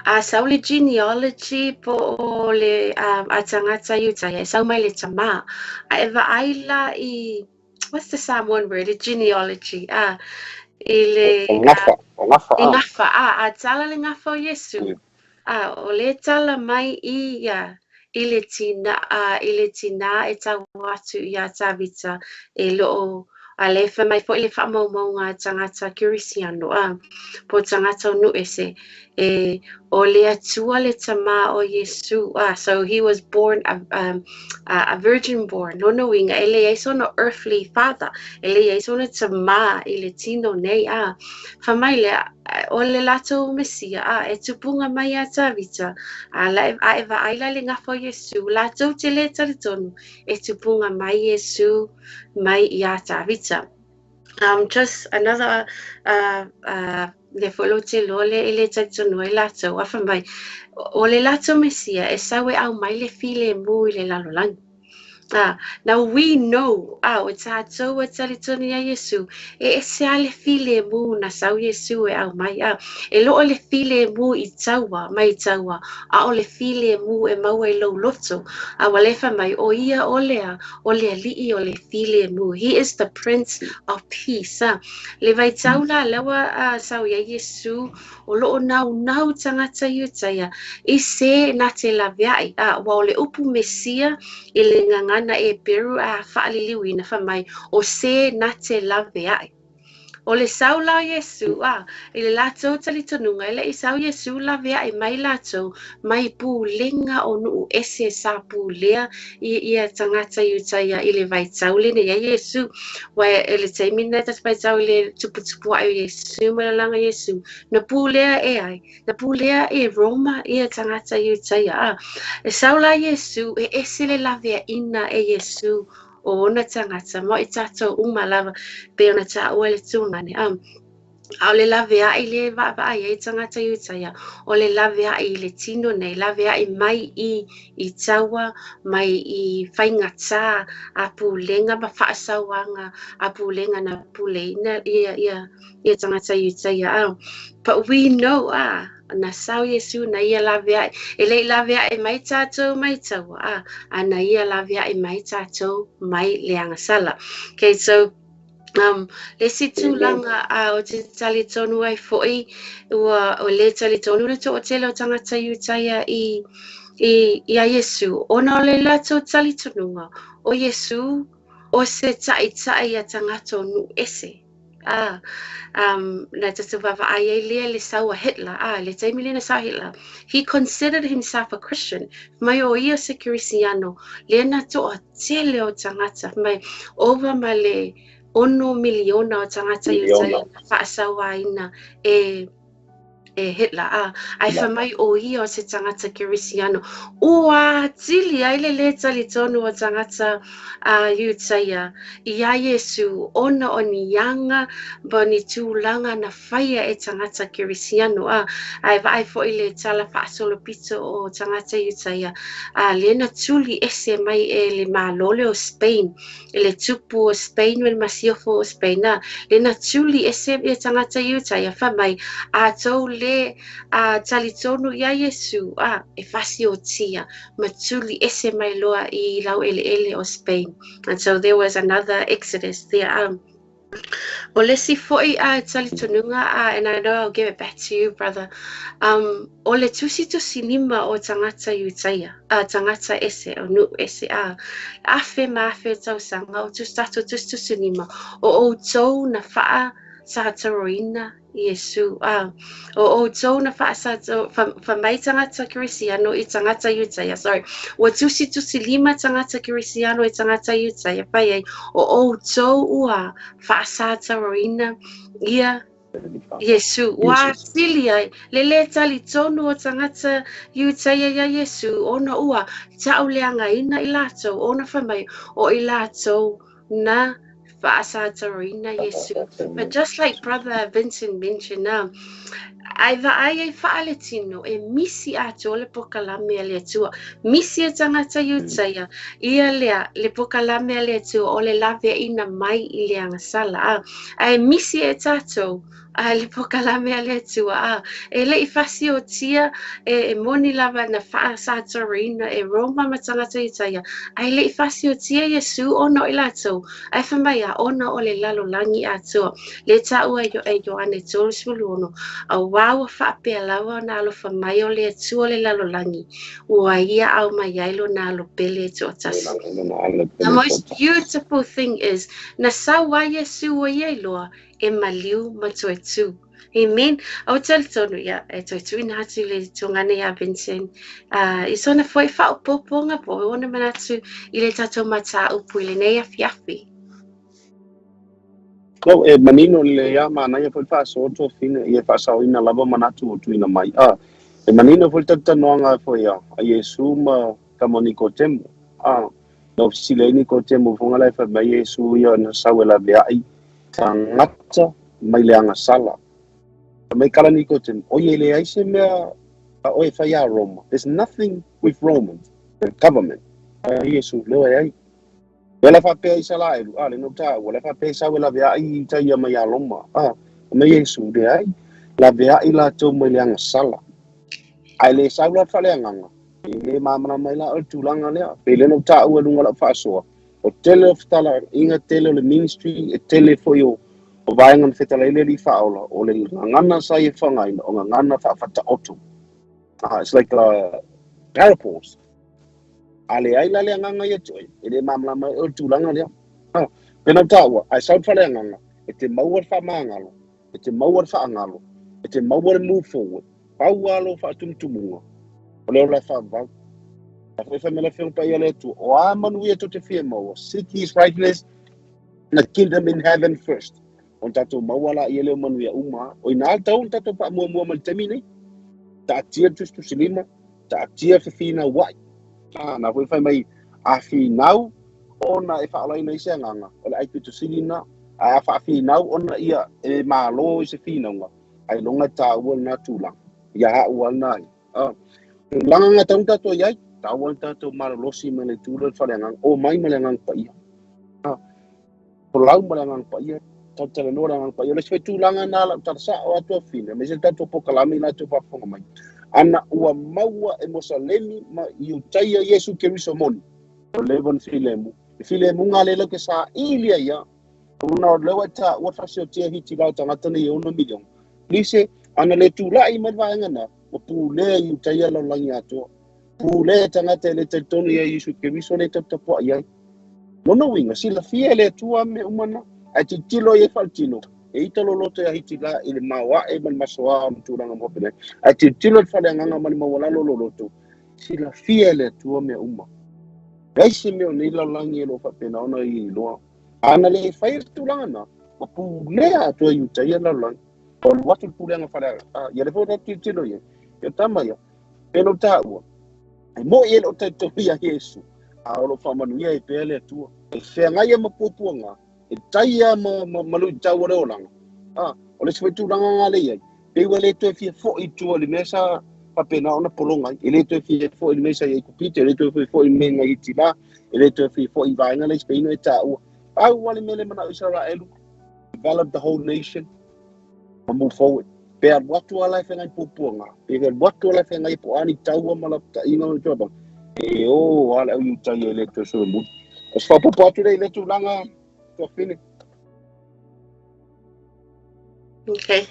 a sau le genealogy po o le a tagata Iutaia, e sau mai le tamā. A e vaai la i, what's the Samoan word, the genealogy, i le O gafa, o gafa. I gafa, a tala le gafa o Iesu. O le tala mai i ia, i le tina e tau atu ia Tavita, e loo, a le wha mai foi le whaamaumauga a tagata Kerisiano, po tagata o Nuese, e o le Atua le tamā o Iesu, so he was born a virgin born, lona uiga, e leai sona earthly father, e leai sona tamā i le tino nei, wha mai le, o le latou Mesia, e tupunga mai a Tavita, la, a e vaai la le gafa o Iesu, latou te le talitonu, e tupunga mai Iesu mai ia Tavita. Just another, le foi lo te lo le i le talitonu ai latou, a wha mai, o le latou Mesia, e sau e au mai le filemu i le lalolagi. Now we know, o tātou e talitonu ia Iesu, e ese a le filemu na sau Iesu e au mai, e loo le filemu i taua, mai taua, a o le filemu e maua i lou loto, a wa lefa mai, o ia o lea, o le alii o le filemu. He is the Prince of Peace. Le vaitau la lewa sau ia Iesu, o loo nau nau tagata Iutaia, i se na te laveai, wa o le upu Mesia, i le ngangana e Peru a whaaliliuina wha mai, o se na te laveai. O le sau la Iesu, i le latou talitonuga, e le i sau Iesu laveai mai latou, mai pulega o nuu ese sa pulea i ia tagata Iutaia i le vaitau lene ia Iesu. Wa e le taimi na tas vaitau i le tuputupu ai o Iesu ma le langa Iesu. Na pulea e ai, na pulea e Roma ia tagata Iutaia. E sau la Iesu, e ese le laveaina e Iesu o ona tagata, mo i tātou uma lava, pe ona tāua le tūngane. A o le laveai le vaavaai ai tagata Iutaia, o le laveai i le tino nei, laveai mai i taua, mai i faigata, a pulega ma faasauaga, a pulega na puleina ia, ia, ia tagata Iutaia. But we know, na sau Iesu na ia laveai, e le i laveai mai tātou mai taua, a na ia laveai mai tātou mai le agasala. Okay, so Le isi tulaga ou te talitonu ai foi, ua le talitonu le toatele o tagata Iutaia i ia Iesu, ona o le latou talitonuga o Iesu o se taitai a tagata o nuu ese. Na tatou vaavaai ai lea le sau a Hitler, le taimi lea na sau Hitler, he considered himself a Christian, mai o ia se Kerisiano, lea na toatele o tagata, mai ova ma le 6 miliona o tagata Iutaia na faasauaina e Hitler, ae fai mai o ia o se tagata Kerisiano. Ua atili ai le lē talitonu o tagata Iutaia iā Iesu ona o ni aga ma ni tulaga na faia e tagata Kerisiano. Ae vaai foi le tala faasolopito o tagata Iutaia, lea na tuli ese mai e le Malo lea o Spain, e le tupu o Spain ma le masiofo o Spain, lea na tuli ese ia tagata Iutaia, fai mai a tou lē talitonu iā Iesu, e fasiotia ma tuli ese mai loa i laueleele o Spain. And so there was another exodus there. O le isi foi talitonuga, and I know I'll give it back to you, brother, o le tusitusilima o tagata Iutaia, tagata ese, o nuu ese, afe ma afe tausaga, o tatou tusitusilima, o outou na faasataroina Iesu. O outou na faasataro, fai mai tagata Kerisiano i tagata Iutaia, sorry, ua tusitusilima tagata Kerisiano i tagata Iutaia, fai ai, o outou ua faasataroina ia Iesu. Ua atili ai le lē talitonu o tagata Iutaia iā Iesu, ona ua tauleagaina i latou, ona fai mai o i latou na faasataroina Iesu. But just like Brother Vincent mentioned, ai vaai ai faaletino e misi atoa le pokalame a le Atua. Misi e tagata Iutaia, ia lea le pokalame a le Atua o le laveaina mai i le agasala. Ae misi e tatou le pokalame a le Atua. E lei fasiotia e moni lava na faasataroina e Roma ma tagata Iutaia. Ae lei fasiotia Iesu ona o i latou. Ae fai mai a ona o le lalolagi atoa. Le taua e Ioane 36. Auā ua faapea lava ona alofa mai o le Atua le lalolagi. Ua ia au mai ai lona alo pele e toatasi. The most beautiful thing is, na sau ai Iesu o ia iloa e maliu ma toe tū. Amen. Ou talitonu ia, e toe tuuina atu le tugane iā Vincent. I sona foi faaopoopoga po o ona manatu i le tatou mataupu i lenei afiafi. No, e manino le ia manaia foi faasoa tofiga ia faasaoina lava manatu o tuuina mai. E manino foi talatalanoaga foi a Iesu ma tama o Nikotemo. Na fesili ai Nikotemo foga la e fai mai Iesu ia na sau e laveai tagata mai le agasala. Mai kala Nikotemo, o ia le ai se mea a oe fai a Roma. There's nothing with Romans, the government. A Iesu, leo e ai. E la faapea i Salaelu, le no tāua, la faapea i sau e laveai i taia mai a Roma. Mai Iesu, le ai, laveai latou mai le agasala. Ae le sau la faaleagaga, e le malamalama mai la o le tulaga lea. Pe le no tāua lunga lau faasoa. O tele o fetalaiga tele o le ministry, e tele foi o vaega na fetalai le li faaola, o le gagana sa i e faaaogaina, o gagana faafataoto. It's like a parables. A le ai la le agaga ia te oe, e le malamalama ai o le tulaga lea. Pe nau tāua, ae sau le faaleagaga, e te maua le faamagalo, e te maua le faagalo, e te maua le move forward, pau alo faatumutumuga, o lea o la e faavavau. A foi fai mai le Afioga Paia le Atua, o a manuia tou te fia maua, seek his righteousness and the kingdom in heaven first. O tatou maua la ia leo manuia uma. O ina tau na tatou faamuamua ma le taimi nei. Taatia le tusitusilima, taatia fefinauai. Na foi fai mai a finau ona e faalaina i se agaga, o le aipito sili na, a faafinau ona ia e malo i se finauga, ai longa tāua lena tulaga. Ia au ana ai. Tulaga nga tau tatou iai, tāua le tatou malolosi mai le tula le faleagaga, o mai ma le agaga paia. Folau ma le agaga paia, talatalanoa le agaga paia. O le isi foi tulaga na lau tala sao atu afine, aemaise le tatou pokalame i latou faafofoga mai. Ana ua maua e Mosalemi ma Iutaia Iesu Keriso moni. O le leva na filemu. Le filemuga le lau ke sa ilia ia. Ona o lea ua taua le faasiotia Hiti la o tagata nei e 6 miliona. Lise, ana le tula'i mai le vaega na, ua pulea i Iutaia lalolagi atoa. Pulea tagata e le talitonu ia Iesu Keriso le tautapua'i ai. Lona uiga, silafia e le Atua mea uma na. Ae tilotilo ai faaletino, e ita loloto ia Hiti la i le maoae ma le masoa o le tulaga mo pene. Ae tilotilo i le faleagaga ma le maualalo loloto, silafia e le Atua mea uma. Leai se mea o nei lalolagi e lo faapena ona i iloa. Ana le fai le tulaga na, ua pulea atoa i Iutaia lalolagi. O alu atu le pulega fale, ia le foi le tilotilo i ai. Ia tama ia, pelo taua, e moi e le o talitonu ia Iesu, a o lo faamanuia e pea le Atua. E feagai ia ma puapuaga, e taia ma luitau o le olaga. O le isi foi tulaga nga le i ai, pe ua le toe fia fo'i i tua i le mea sa faapena ona pologa ai. E le toe fia fo'i i le mea sa i ai Kupite, e le toe fia fo'i i le mea ngai Hiti la, e le toe fia fo'i i vaega le Spain e taua. Pau lava le mea le manao Israelu, develop the whole nation, ma move forward. Pe alu atu ala e whengai puapuaga, pe alu atu ala e whengai po ani taua ma la tainga o le tuabang. E o ala au iutai e le toe solo muli. O se faapopo atu le i le tulaga tuafine. Okay.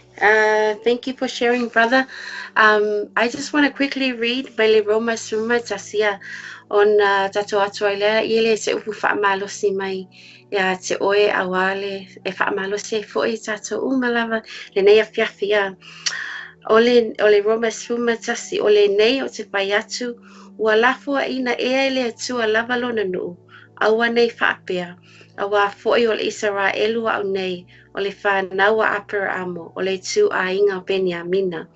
Thank you for sharing, brother. I just want to quickly read mai le Roma suma tasia ona tatou atu ai lea i le se upu faamalosi mai ia te oe auā le e faamalosi ai fo'i tatou uma lava lenei afiafi a. O le Roma 11, o lenei o te fai atu, ua lafoaina ea e le Atua lava lona nuu? Aua nei faapea. Auā fo'i o le Isaraelu a'u nei, o le fanau a Aperaamo, o le ituaiga o Beniamina.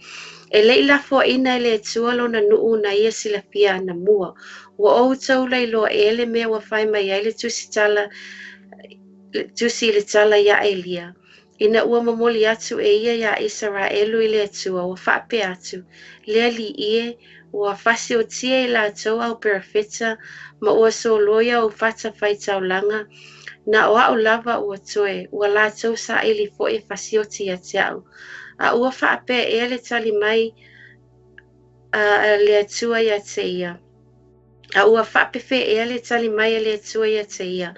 E le'i lafoaina e le Atua lona nuu na ia silafia anamua. Ua outou lailoa ē le mea ua fai mai ai le tusi tala tusi i le tala iā Elia. Ina ua momoli atu e ia iā Isaraelu i le Atua, ua faapea atu, Le Alii e, ua fasiotia e latou au perofeta, ma ua soloia ou fatafaitaulaga, na o a'u lava ua toe, ua latou saili fo'i e fasioti ia te a'u. A ua faapea ea le tali mai a le Atua ia te ia? A ua faapefea ea le tali mai a le Atua ia te ia?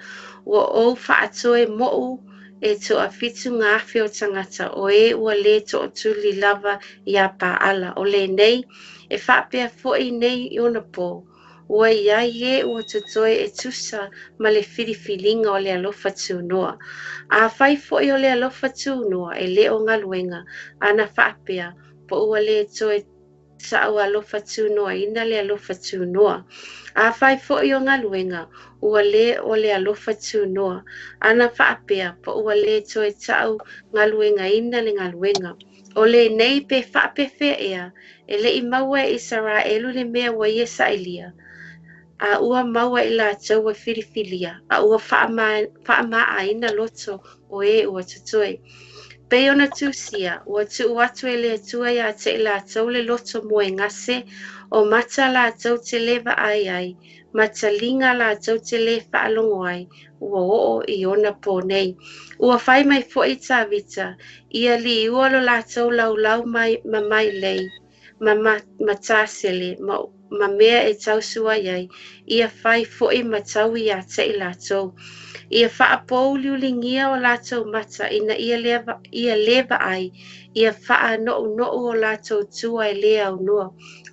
Ua ou faatoe mo'u e toafitu gafe o tagata, o e ua lē tootuli lava iā Paala. O lenei, e faapea fo'i nei i ona pō. Ua iai e ua totoe e tusa ma le filifiliga o le alofa tunoa. Afai fo'i o le alofa tunoa e lē o galuega, ana faapea, po ua lē toe ta'u alofa tunoaina le alofa tunoa. Afai fo'i o galuega, ua lē o le alofa tunoa. Ana faapea, po ua lē toe ta'u galuegaina le galuega. O lenei pe faapefea ea, e le'i maua e Isaraelu le mea ua ia sailia. A ua maua i latou ua filifilia, a ua faamā'aina loto o e ua totoe. Pei ona tusia, ua tuu atu e le Atua iā te i latou le loto moegase, o mata latou te lē vaai ai, ma taliga latou te lē faalogo ai, ua oo i ona pō nei. Ua fai mai fo'i Tavita, ia liua lo latou laulau mai, ma mailei, ma tasele, ma mea e tausua ai, ia fai fo'i ma taui iā te i latou. Ia faapouliuligia o latou mata ina ia lē vaai, ia faano'uno'u o latou tua e lē aunoa.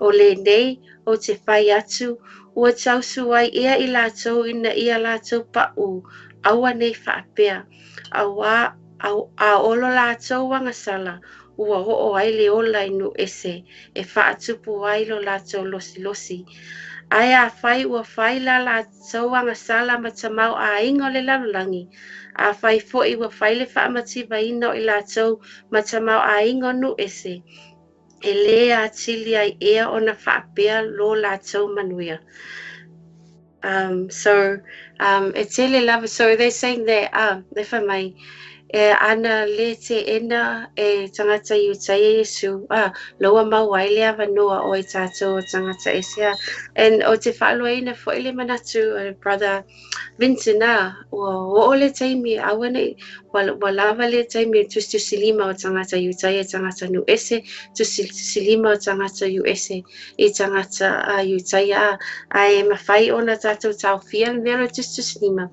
O lenei o te fai atu, ua tausu ai ea i latou ina ia latou pa'ū, aua nei faapea. Auā a o lo latou agasala, ua oo ai le ola i nuu ese, e faatupu ai lo latou losilosi. Ae afai ua fai la latou agasala ma tamaoaiga o le lalolagi, afai fo'i ua fai le faamativaina o i latou ma tamaoaiga o nuu ese, e lē atili ai ea ona faapea lo latou manuia. So e tele lava, so they're saying that, le fai mai, e ana le teena e tagata Iutaia Iesu, loa maua ai le avanoa o i tātou o tagata ese a. And o te faaloaina fo'i le manatu, brother Vincent, ua oo le taimi, aua nei, Ua lava lea taimi e tusitusilima o tagata Iutaia i tagata nuu ese, tusitusilima o tagata USA i tagata Iutaia, ae mafai ona tatou taofia le mea lea o le tusitusilima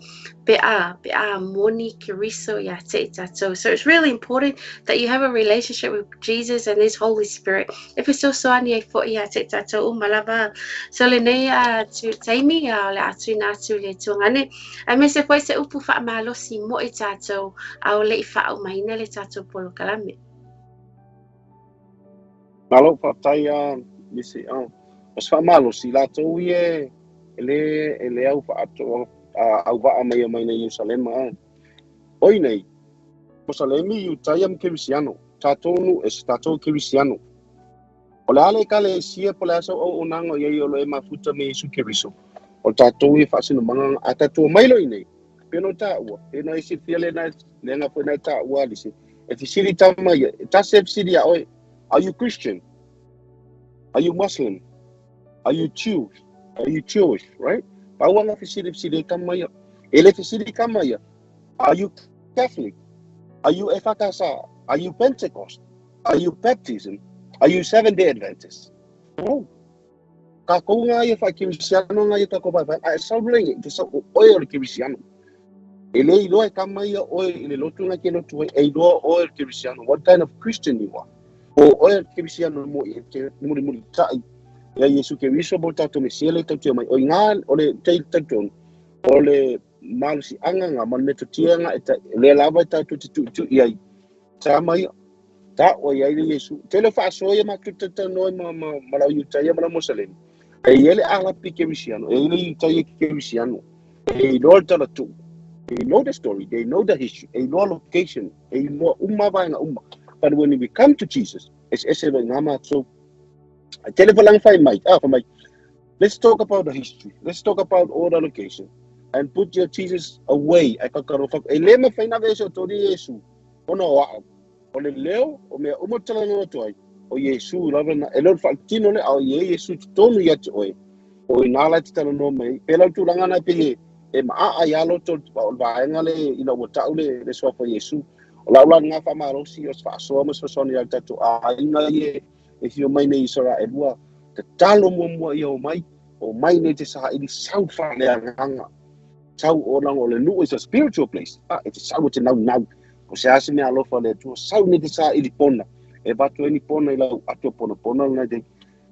pe a moni Keriso ia te i tatou. So it's really important that you have a relationship with Jesus and His Holy Spirit e fesoasoani ai foi ia te i tatou uma lava. So lenei taimi o le a tuuina atu i le tuagane, aemaise foi se upu faamalosi mo i tatou a o le i faaumaina le tatou polokalame. Malo faafetai a nisi o se faamalosi latou ia e le au faatoa auvaa mai mai nei Ierusalema. Oi nei, Mosalemi Iutaia ma Kerisiano, tatou nu e se tatou Kerisiano. O le ale kale sia po le asa o onanga ia i o lo e mafuta me Iesu Keriso. O tatou ia faasinomanga a tatou mai lo i nei. Peno tāua, peno e silafia le nai, le nga foi nai tāua alisi. E fisili tama ia, e tasi e fisili ia oe, are you Christian? Are you Muslim? Are you Jewish? Are you Jewish, right? Pau anga fisili fisili kama ia. E le fisili kama ia. Are you Catholic? Are you EFKS? Are you Pentecost? Are you Baptism? Are you Seventh-day Adventist? No. Ka kou ngā ia wha Kirisiano ngā ia tako pai pai. A e sau lenge, te sau o oe o le Kirisiano. E le iloa e kama ia oe i le lotu ngā ke lotu e iloa oe o le Kirisiano. What kind of Christian you are? O oe o le Kirisiano mo i te muri muri tai. Ia Iesu Keriso mo tātou Mesia le tau tia mai. O i ngā, o le te tauton, o le malusi anga ngā, ma le metotia ngā, e ta, le lava e tātou te tu i ai. Tā mai, tā o i ai le Iesu. Te le whaasoia ma tu te tau noi ma lau Iutaia ma lau Mosalemi. E i ele alapi Kerisiano, e ile Iutaia Kerisiano. E iloa le tala tu. They know the story, they know the history, e iloa location, e iloa uma vaenga uma. But when we come to Jesus, es ese lo ngā mātou. Tele palang fai mai, fai mai. Let's talk about the history. Let's talk about all the location. And put your Jesus away. Ai kakaro whaku. E le mawhai na vese o tori Yesu. Ona o ao. O le leo, o mea umo tala noa tuai. O Yesu, lava na. E leo whaatino le, ao ye Yesu tonu ia te oe. O i nā lai te tala noa mai. Pela tūranga nai pe e maa ai alo tō o vaenga le ina ua tau le soafa Yesu. O lau la ngā whamalosi o whaasoa mo sosoni au tātou a inga ie e whio mai nei Isara e lua te talo mua ia o mai nei te saha ili sau whalea nganga. Sau o lango o le nuu is a spiritual place. E te sau o te nau nau. O se ase mea alofa le atua sau nei te saha ili pona. E vatu e ni pona i lau atua pona pona nei te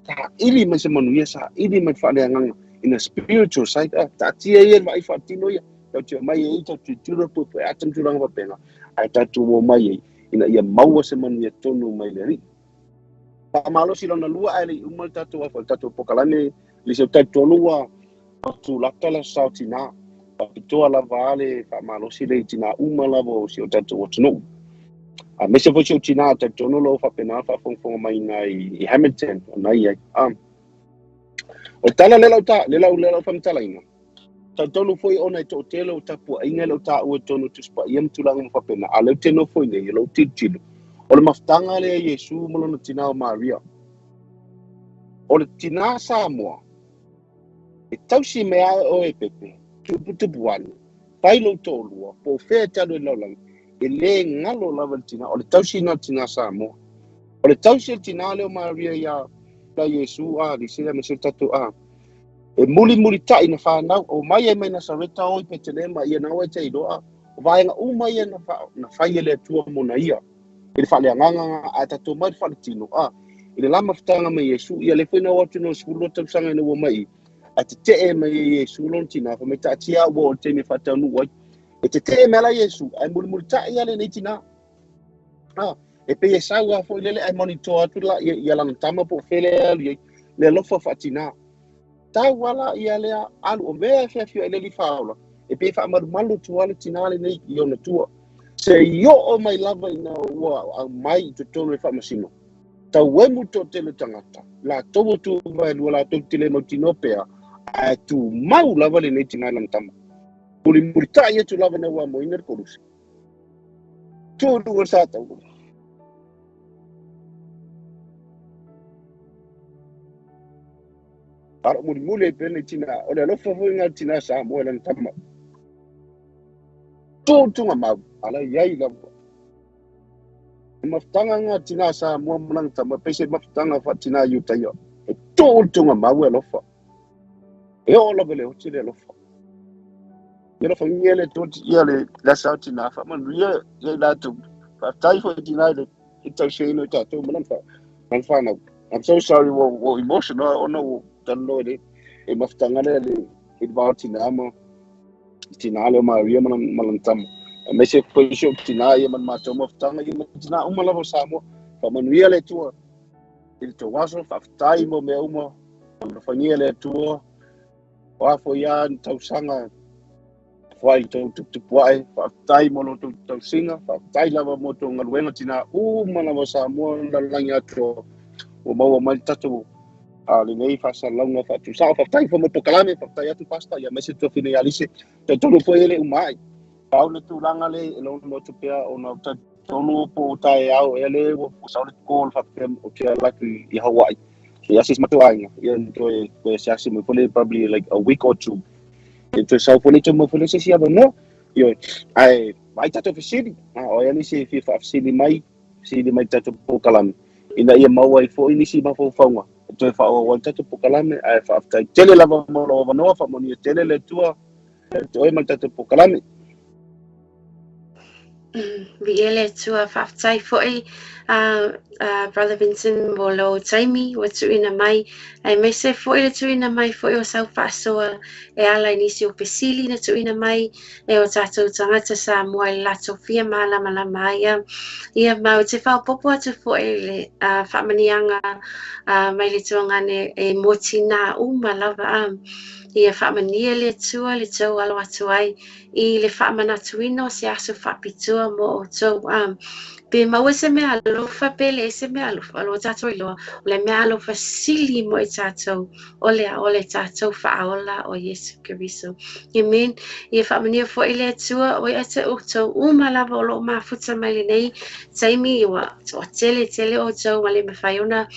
saha ili mai se manuia saha ili mai whalea nganga. In a spiritual side, ta tia ia vai whaatino ia. Tau te mai e tau te tura pu e atam tūranga papenga. Ai tātou o mai e ina ia maua se manuia tonu mai le ri. Whamalosi lona lua ai le umal tātou a tātou pokalame le se tau tonu wa tu latala sau tina. Papitoa lava ale whamalosi le tina uma lava o si o tātou o tunu. A mese fo si o tina tau tonu lo whapena whafongfonga mai nai i Hamilton o nai ai. O tala le lau ta, le lau whamtalaina. Tau tonu foi ona e tō tele o tapua inga le o tā ua tonu tuspa ia mtulanga mwapena. A leu teno foi nei, leu tilo. O le maftanga le Yesu molona tina o Maria. O le tina Samoa. E tausi mea o e pepe. Tupu tupu ane. Pai lou tōlua. Po whea te alu e laulangi. E le ngalo lava le tina. O le tausi na tina Samoa. O le tausi le tina leo Maria ia la Yesu a lise me se tatu a. E muli muli tai na whanau, o mai e mai Nasareta o i Petelema, ia na oe te iloa, o vaenga uma ia na whai ele atua mona ia. E le whalea nganga, a tatou mai le whale tino, a. I le lama whitanga mai Yesu, ia le whaina o atu no sikulo tausanga ina ua mai, a te te e mai Yesu lon tina, wha mai taatia ua o te me whataunu wai. E te te e mela Yesu, ai muli muli tai ia le nei tina. A, e pe e sau a fo lele ai monitoa atu la, ia lana tama po whele alu ia, le alofa whaatina. Tau wala ia lea alu o mea e whiawhia e leli whaola. E pe wha maru malu tuale tinale nei i ona tua. Se i o mai lava ina ua au mai i totonu e whaamasino. Tau emu tō tele tangata. La tō tu vai lua la tō tele mautino pea. A tu mau lava le nei tinale lana tama. Puli muri tai atu lava na ua moina le korusi. Tū rua sa tau. Aro muri muri e pene tina, o le alofa foi ngā tina sa mo e lana tama. To tugamau, a la e i ai lava. E mafutaga nga tina Samoa ma lana tama, pei se mafutaga faa-tina Iutaia. E to le tugamau e alofa. E oo lava i le oti le alofa. Ia alofagia le Atua ia le le asa o tina, faamanuia ia i latou. Faafetai foi tina i le tausiaina o tatou ma lana lana fanau. I'm so sorry ua ua emotional ona ua talanoa i le i mafutaga lea le i le va o tina ma tina lea o Maria ma lana, ma lana tama. Aemaise foi si ou tina ia ma le matou mafutaga ia ma tina uma lava o Samoa. Faamanuia le Atua i le tou aso, faafetai mo mea uma. Alofagia le Atua. O a foi a ni tausaga foai i tou tuputupu ae, faafetai mo lo tou tausiga, faafetai lava mo tou galuega tina uma lava o Samoa le lalolagi atoa ua maua mai le tatou a lenei faasalalauga faatusao. Faafetai foi mo polokalame, faafetai atu Pastor, ia aemaise tuafine ia Alice. Talitonu foi e le uma ai. Pau le tulaga le e logo atu pea ona ou talitonu po o taeao ea le ua sau le call faapea ou te ala atu i Hawaii. Se asiasi matou aiga, ia toe toe asiasi mai foi le probably like a week or two. Ia toe sau foi le toe mau foi le se isi avanoa. Ioe, ae vaai tatou fesili, a o ai nisi e fia faafesili mai, fesili mai i le tatou polokalame, ina ia maua ai foi nisi mafaufauga e toe faaauau ai le tatou polokalame, ae faafetai tele lava mo lou avanoa, faamanuia tele le Atua ia te oe ma le tatou polokalame. Viia le Atua, faafetai foi Brother Vincent mo lou taimi ua tuuina mai, aemaise foi le tuuina mai foi o sau faasoa e ala i nisi o fesili na tuuina mai e o tatou tagata Samoa i le latou fia malamalama ai. Ia, ia ma ou te faaopoopo atu foi i le faamaniaga mai le tuagane e mo tinā uma lava. Ia faamania le Atua le tou alo atu ai i le faamanatuina o se aso faapitoa mo outou. Pe maua se mea alofa pe leai se mea alofa, o lo tatou iloa, o le mea alofa sili mo i tatou, o le o le tatou faaola o Iesu Keriso. Amen. Ia faamanuia foi le Atua, o ia te outou uma lava o lo o mafuta mai lenei taimi, ua toatele tele outou, ua le mafai ona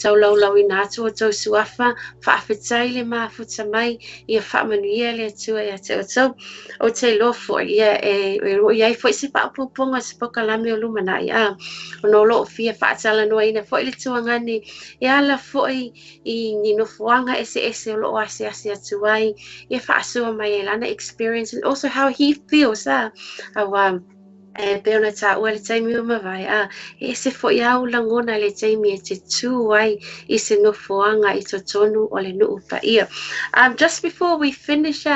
taulaulauina atu outou suafa, faafetai le mafuta mai, ia faamanuia le Atua ia te outou. Ou te iloa foi, ia e, e o i ai foi se faaopoopoga o se polokalame o lumanai, a, ona o lo o fia faatalanoaina foi le tuagane e ala foi i ni nofoaga eseese o lo o asiasi atu ai, ia faasoa mai ai lana experience and also how he feels, a, auā, e pei ona taua i le taimi ua mavae, a, e ese foi āu lagona i le taimi e te tū ai i se nofoaga i totonu o le nuu paia. Just before we finish,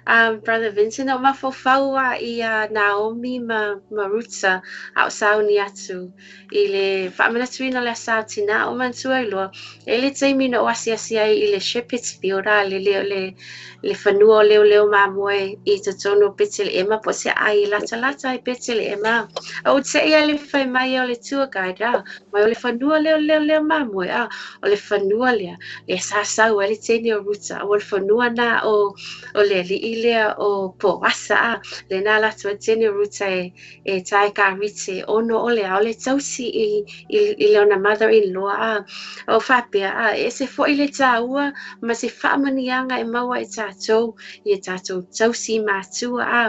Brother Vincent, o mafaufau a i a Naomi ma, ma Ruta a o sauni atu i le faamanatuina o le asa o tinā o manatua ai loa, e le taimi na ou asiasi ai i le Shepherd's Field, a, le, le, le, le fanua o leoleo mamoe i totonu o Peteleema, po o se aai e latalata ai Peteleema. A ou te ia le fai mai o le tour guide, a, mai o le fanua lea o leoleo mamoe, a, o le fanua lea, lea sa sau ai le teine o Ruta, ua le fanua na o, o le aliʻi lea o Poasa, a, lena ala atu ai le teine o Ruta e, e tae karite ono o le aole tausi i, i, i lona mother-in-law a o faapea a e ese foi le tāua ma se faamaniaga e maua e tātou i e tātou tausi matua a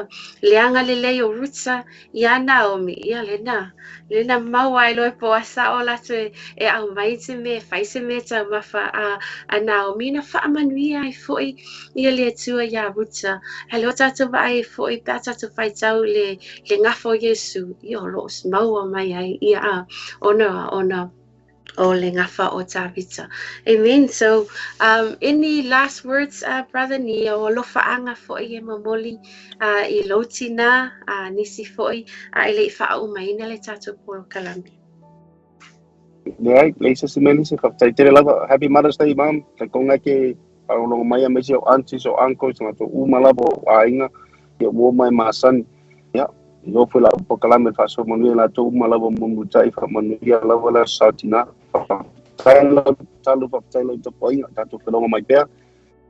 le agalelei o Ruta iā Naomi ia lena lena maua ai loa e Poasa o latou e, e aumai se mea e fai se mea taumafa a, a Naomi na faamanuia ai foi ia le Atua iā Ruta. Ae lea ua tatou vaai ai foi pe a tatou faitau i le, le gafa o Iesu, ia o lo o maua mai ai ia a, ona, ona o le gafa o Tavita. Amen. So, any last words, brother, ni o alofaʻaga foi e momoli i lou tinā, nisi foi, a e le i faaaumaina le tatou polokalame. Leai, leai se isi mea nisi, faafetai tele lava. Happy Mother's Day, Mom. Talitonu e ke faalogologo mai aemaise o aunties, o uncles, tagata uma lava o aiga, ia ua uma e masani. Ia, i o foi lau polokalame faasoa manuia i latou uma lava mulimulitai faamanuia lava le aso sa tinā. Faafetai lau tatalo, faafetai lau tapuaiga, tatou feloga mai pea.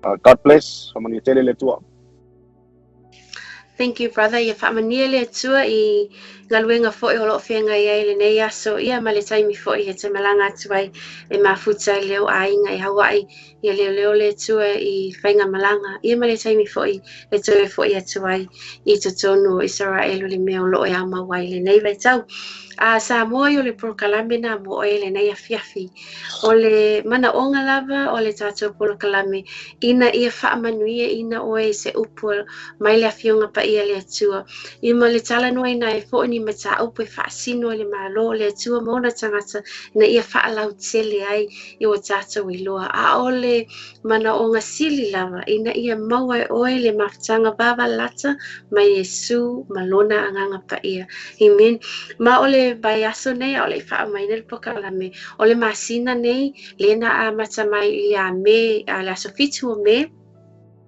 God bless, faamanuia tele le Atua. Thank you, brother. Ia faamanuia le Atua i galuega foi o loo feagai ai i lenei aso, ia ma le taimi foi e te malaga atu ai e mafuta i le aiga i Hawaii, ia leoleo le Atua i faigamalaga, ia ma le taimi foi e toe fo'i atu ai i totonu o Isaraelu le mea o loo e aumau ai i lenei vaitau. A Samoa, i o le polokalame na mo oe lenei afiafi. O le manaoga lava o le tatou polokalame ina ia faamanuia ina oe i se upu mai le Afioga Paia le Atua. Ia ma le talanoaina ai foi ni mataupu e faasino i le Malo o le Atua ma ona tagata ina ia faalautele ai i o tatou iloa. A o le manaoga sili lava ina ia maua e oe le mafutaga vavalata mai Iesu ma lona Agaga Paia. Amen. Ma o le vaiaso nei, a o le i faaumaina le polokalame, o le masina nei, lena amata mai ia Me, a le aso 7 o Me,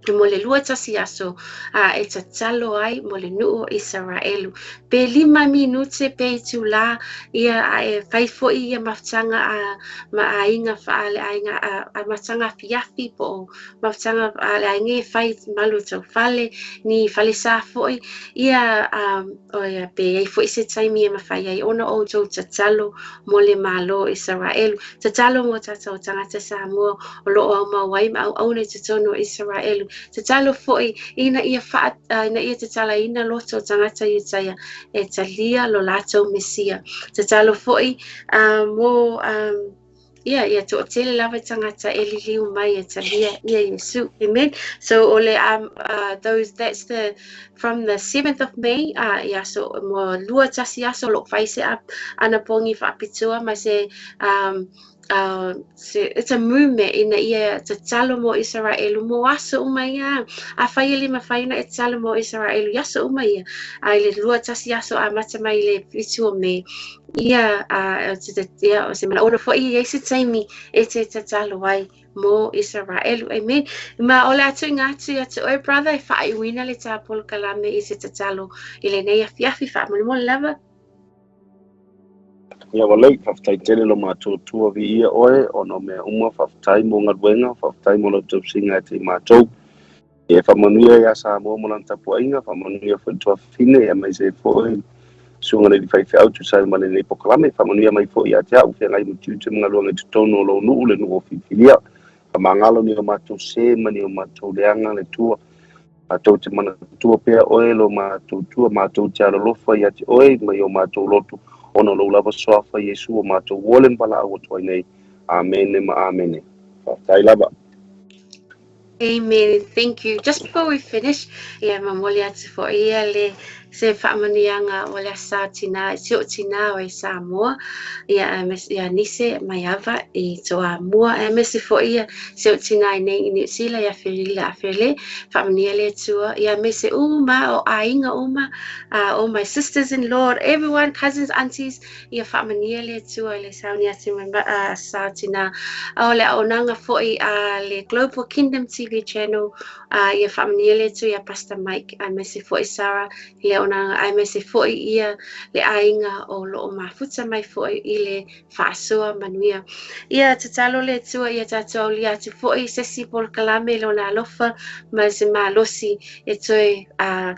mo le 21 aso a e tatalo ai mo le nuu o Isaraelu. Pe 5 minute pe itulā ia a e fai foi ia mafutaga a ma aiga faale aiga a mafutaga afiafi po o mafutaga a le aiga e fai malu tau fale ni fale sa foi ia o ia pe ai foi se taimi e mafai ai ona outou tatalo mo le Malo o Isaraelu. Tatalo mo tatou tagata Samoa o loo aumau ai ma auauna i totonu o Isaraelu. Tatalo foi ina ia fa ina ia tatalaina loto o tagata Iutaia e talia lo latou Mesia. Tatalo foi mo ia ia to'atele lava tagata e liliu mai e talia ia Iesu. Amen. So o le those that's the from the 7th of May ia so mo 21 aso lo fai se anapogi faapitoa ma se se, it's a movement ina ia tatalo mo Isaraelu mo aso uma ia. A fai e le mafai ona e tatalo mo Isaraelu i aso uma ia. A i le 21 aso amata mai i le 7 o Me. Ia, ia, o se manaoga foi i ai se taimi e te tatalo ai mo Isaraelu. Amen. Ma o le atuiga atu ia te oe, brother, e faaiuina le tā polokalame i se tatalo i lenei afiafi faamolemole lava. Ia ua lei, faafetai tele lo matou Atua viia oe ona o mea uma, faafetai mo galuega, faafetai mo lau tausiga ia te i matou. Ia faamanuia ia Samoa ma lana tapuaiga, faamanuia foi i le tuafafine, aemaise ai foi le susuga i le alii faifeau tusa ai ma lenei polokalame. Faamanuia mai foi ia te au, feagai ma tiute ma galuega i totonu o lou nuu, le nuu o Filifilia. Faamagalo ni o matou sē ma ni o matou leaga, le Atua. Matou te manatua pea oe lo matou Atua, matou te alolofa ia te oe mai o matou loto, ona o lou lava suafa Iesu o matou ole ma valaau atu ai nei. Amene ma amene. Faafetai lava. Amen. Thank you. Just before we finish, ia momoli atu foi ia le se faamanuiaga o le Asa Tina, si o tina o e Samoa, ia ia Nise Maiava i Toamua, aemaise foi ia si o tina i nei i New Zealand ia Felila Afele, faamanuia le Atua, ia aemaise uma o aiga uma, all my sisters in Lord, everyone, cousins, aunties, ia faamanuia le Atua i le sauni atu mai Asa Tina. O le auaunaga foi a le Global Kingdom TV channel, ia faamanuia le Atua ia Pastor Mike, aemaise foi Sarah i le auaunaga, aemaise foi ia le aiga o loo mafuta mai foi i le faasoa manuia. Ia tatalo le Atua ia tatou aulia atu foi se isi polokalame i lona alofa ma se malosi e toe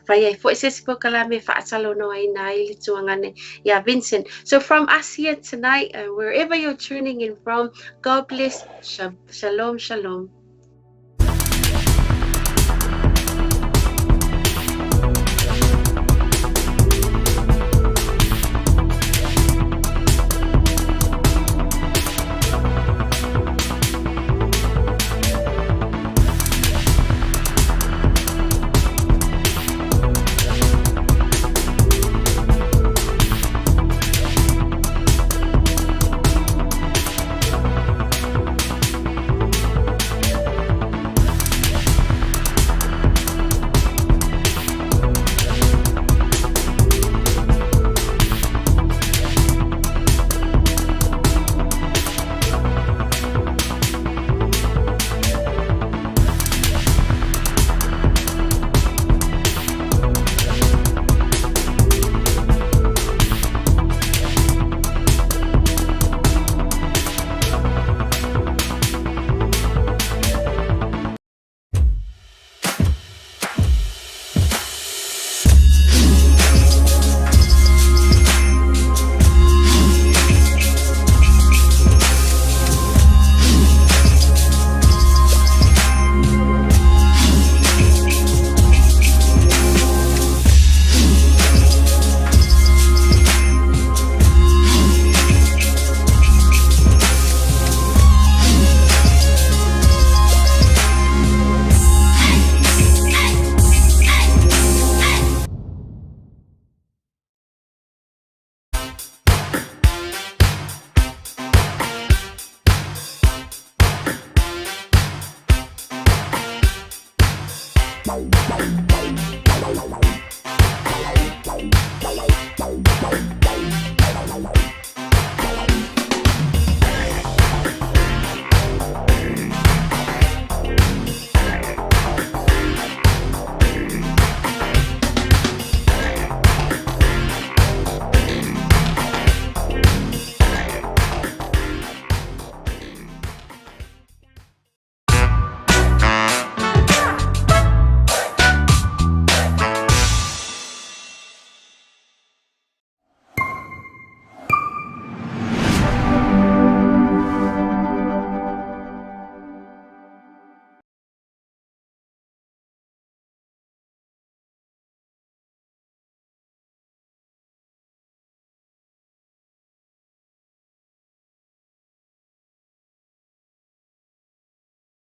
fai ai foi se isi polokalame faatalanoaina ai le tuagane ia Vincent. So from us here tonight, wherever you're tuning in from, God bless. Shalom, shalom. Bye.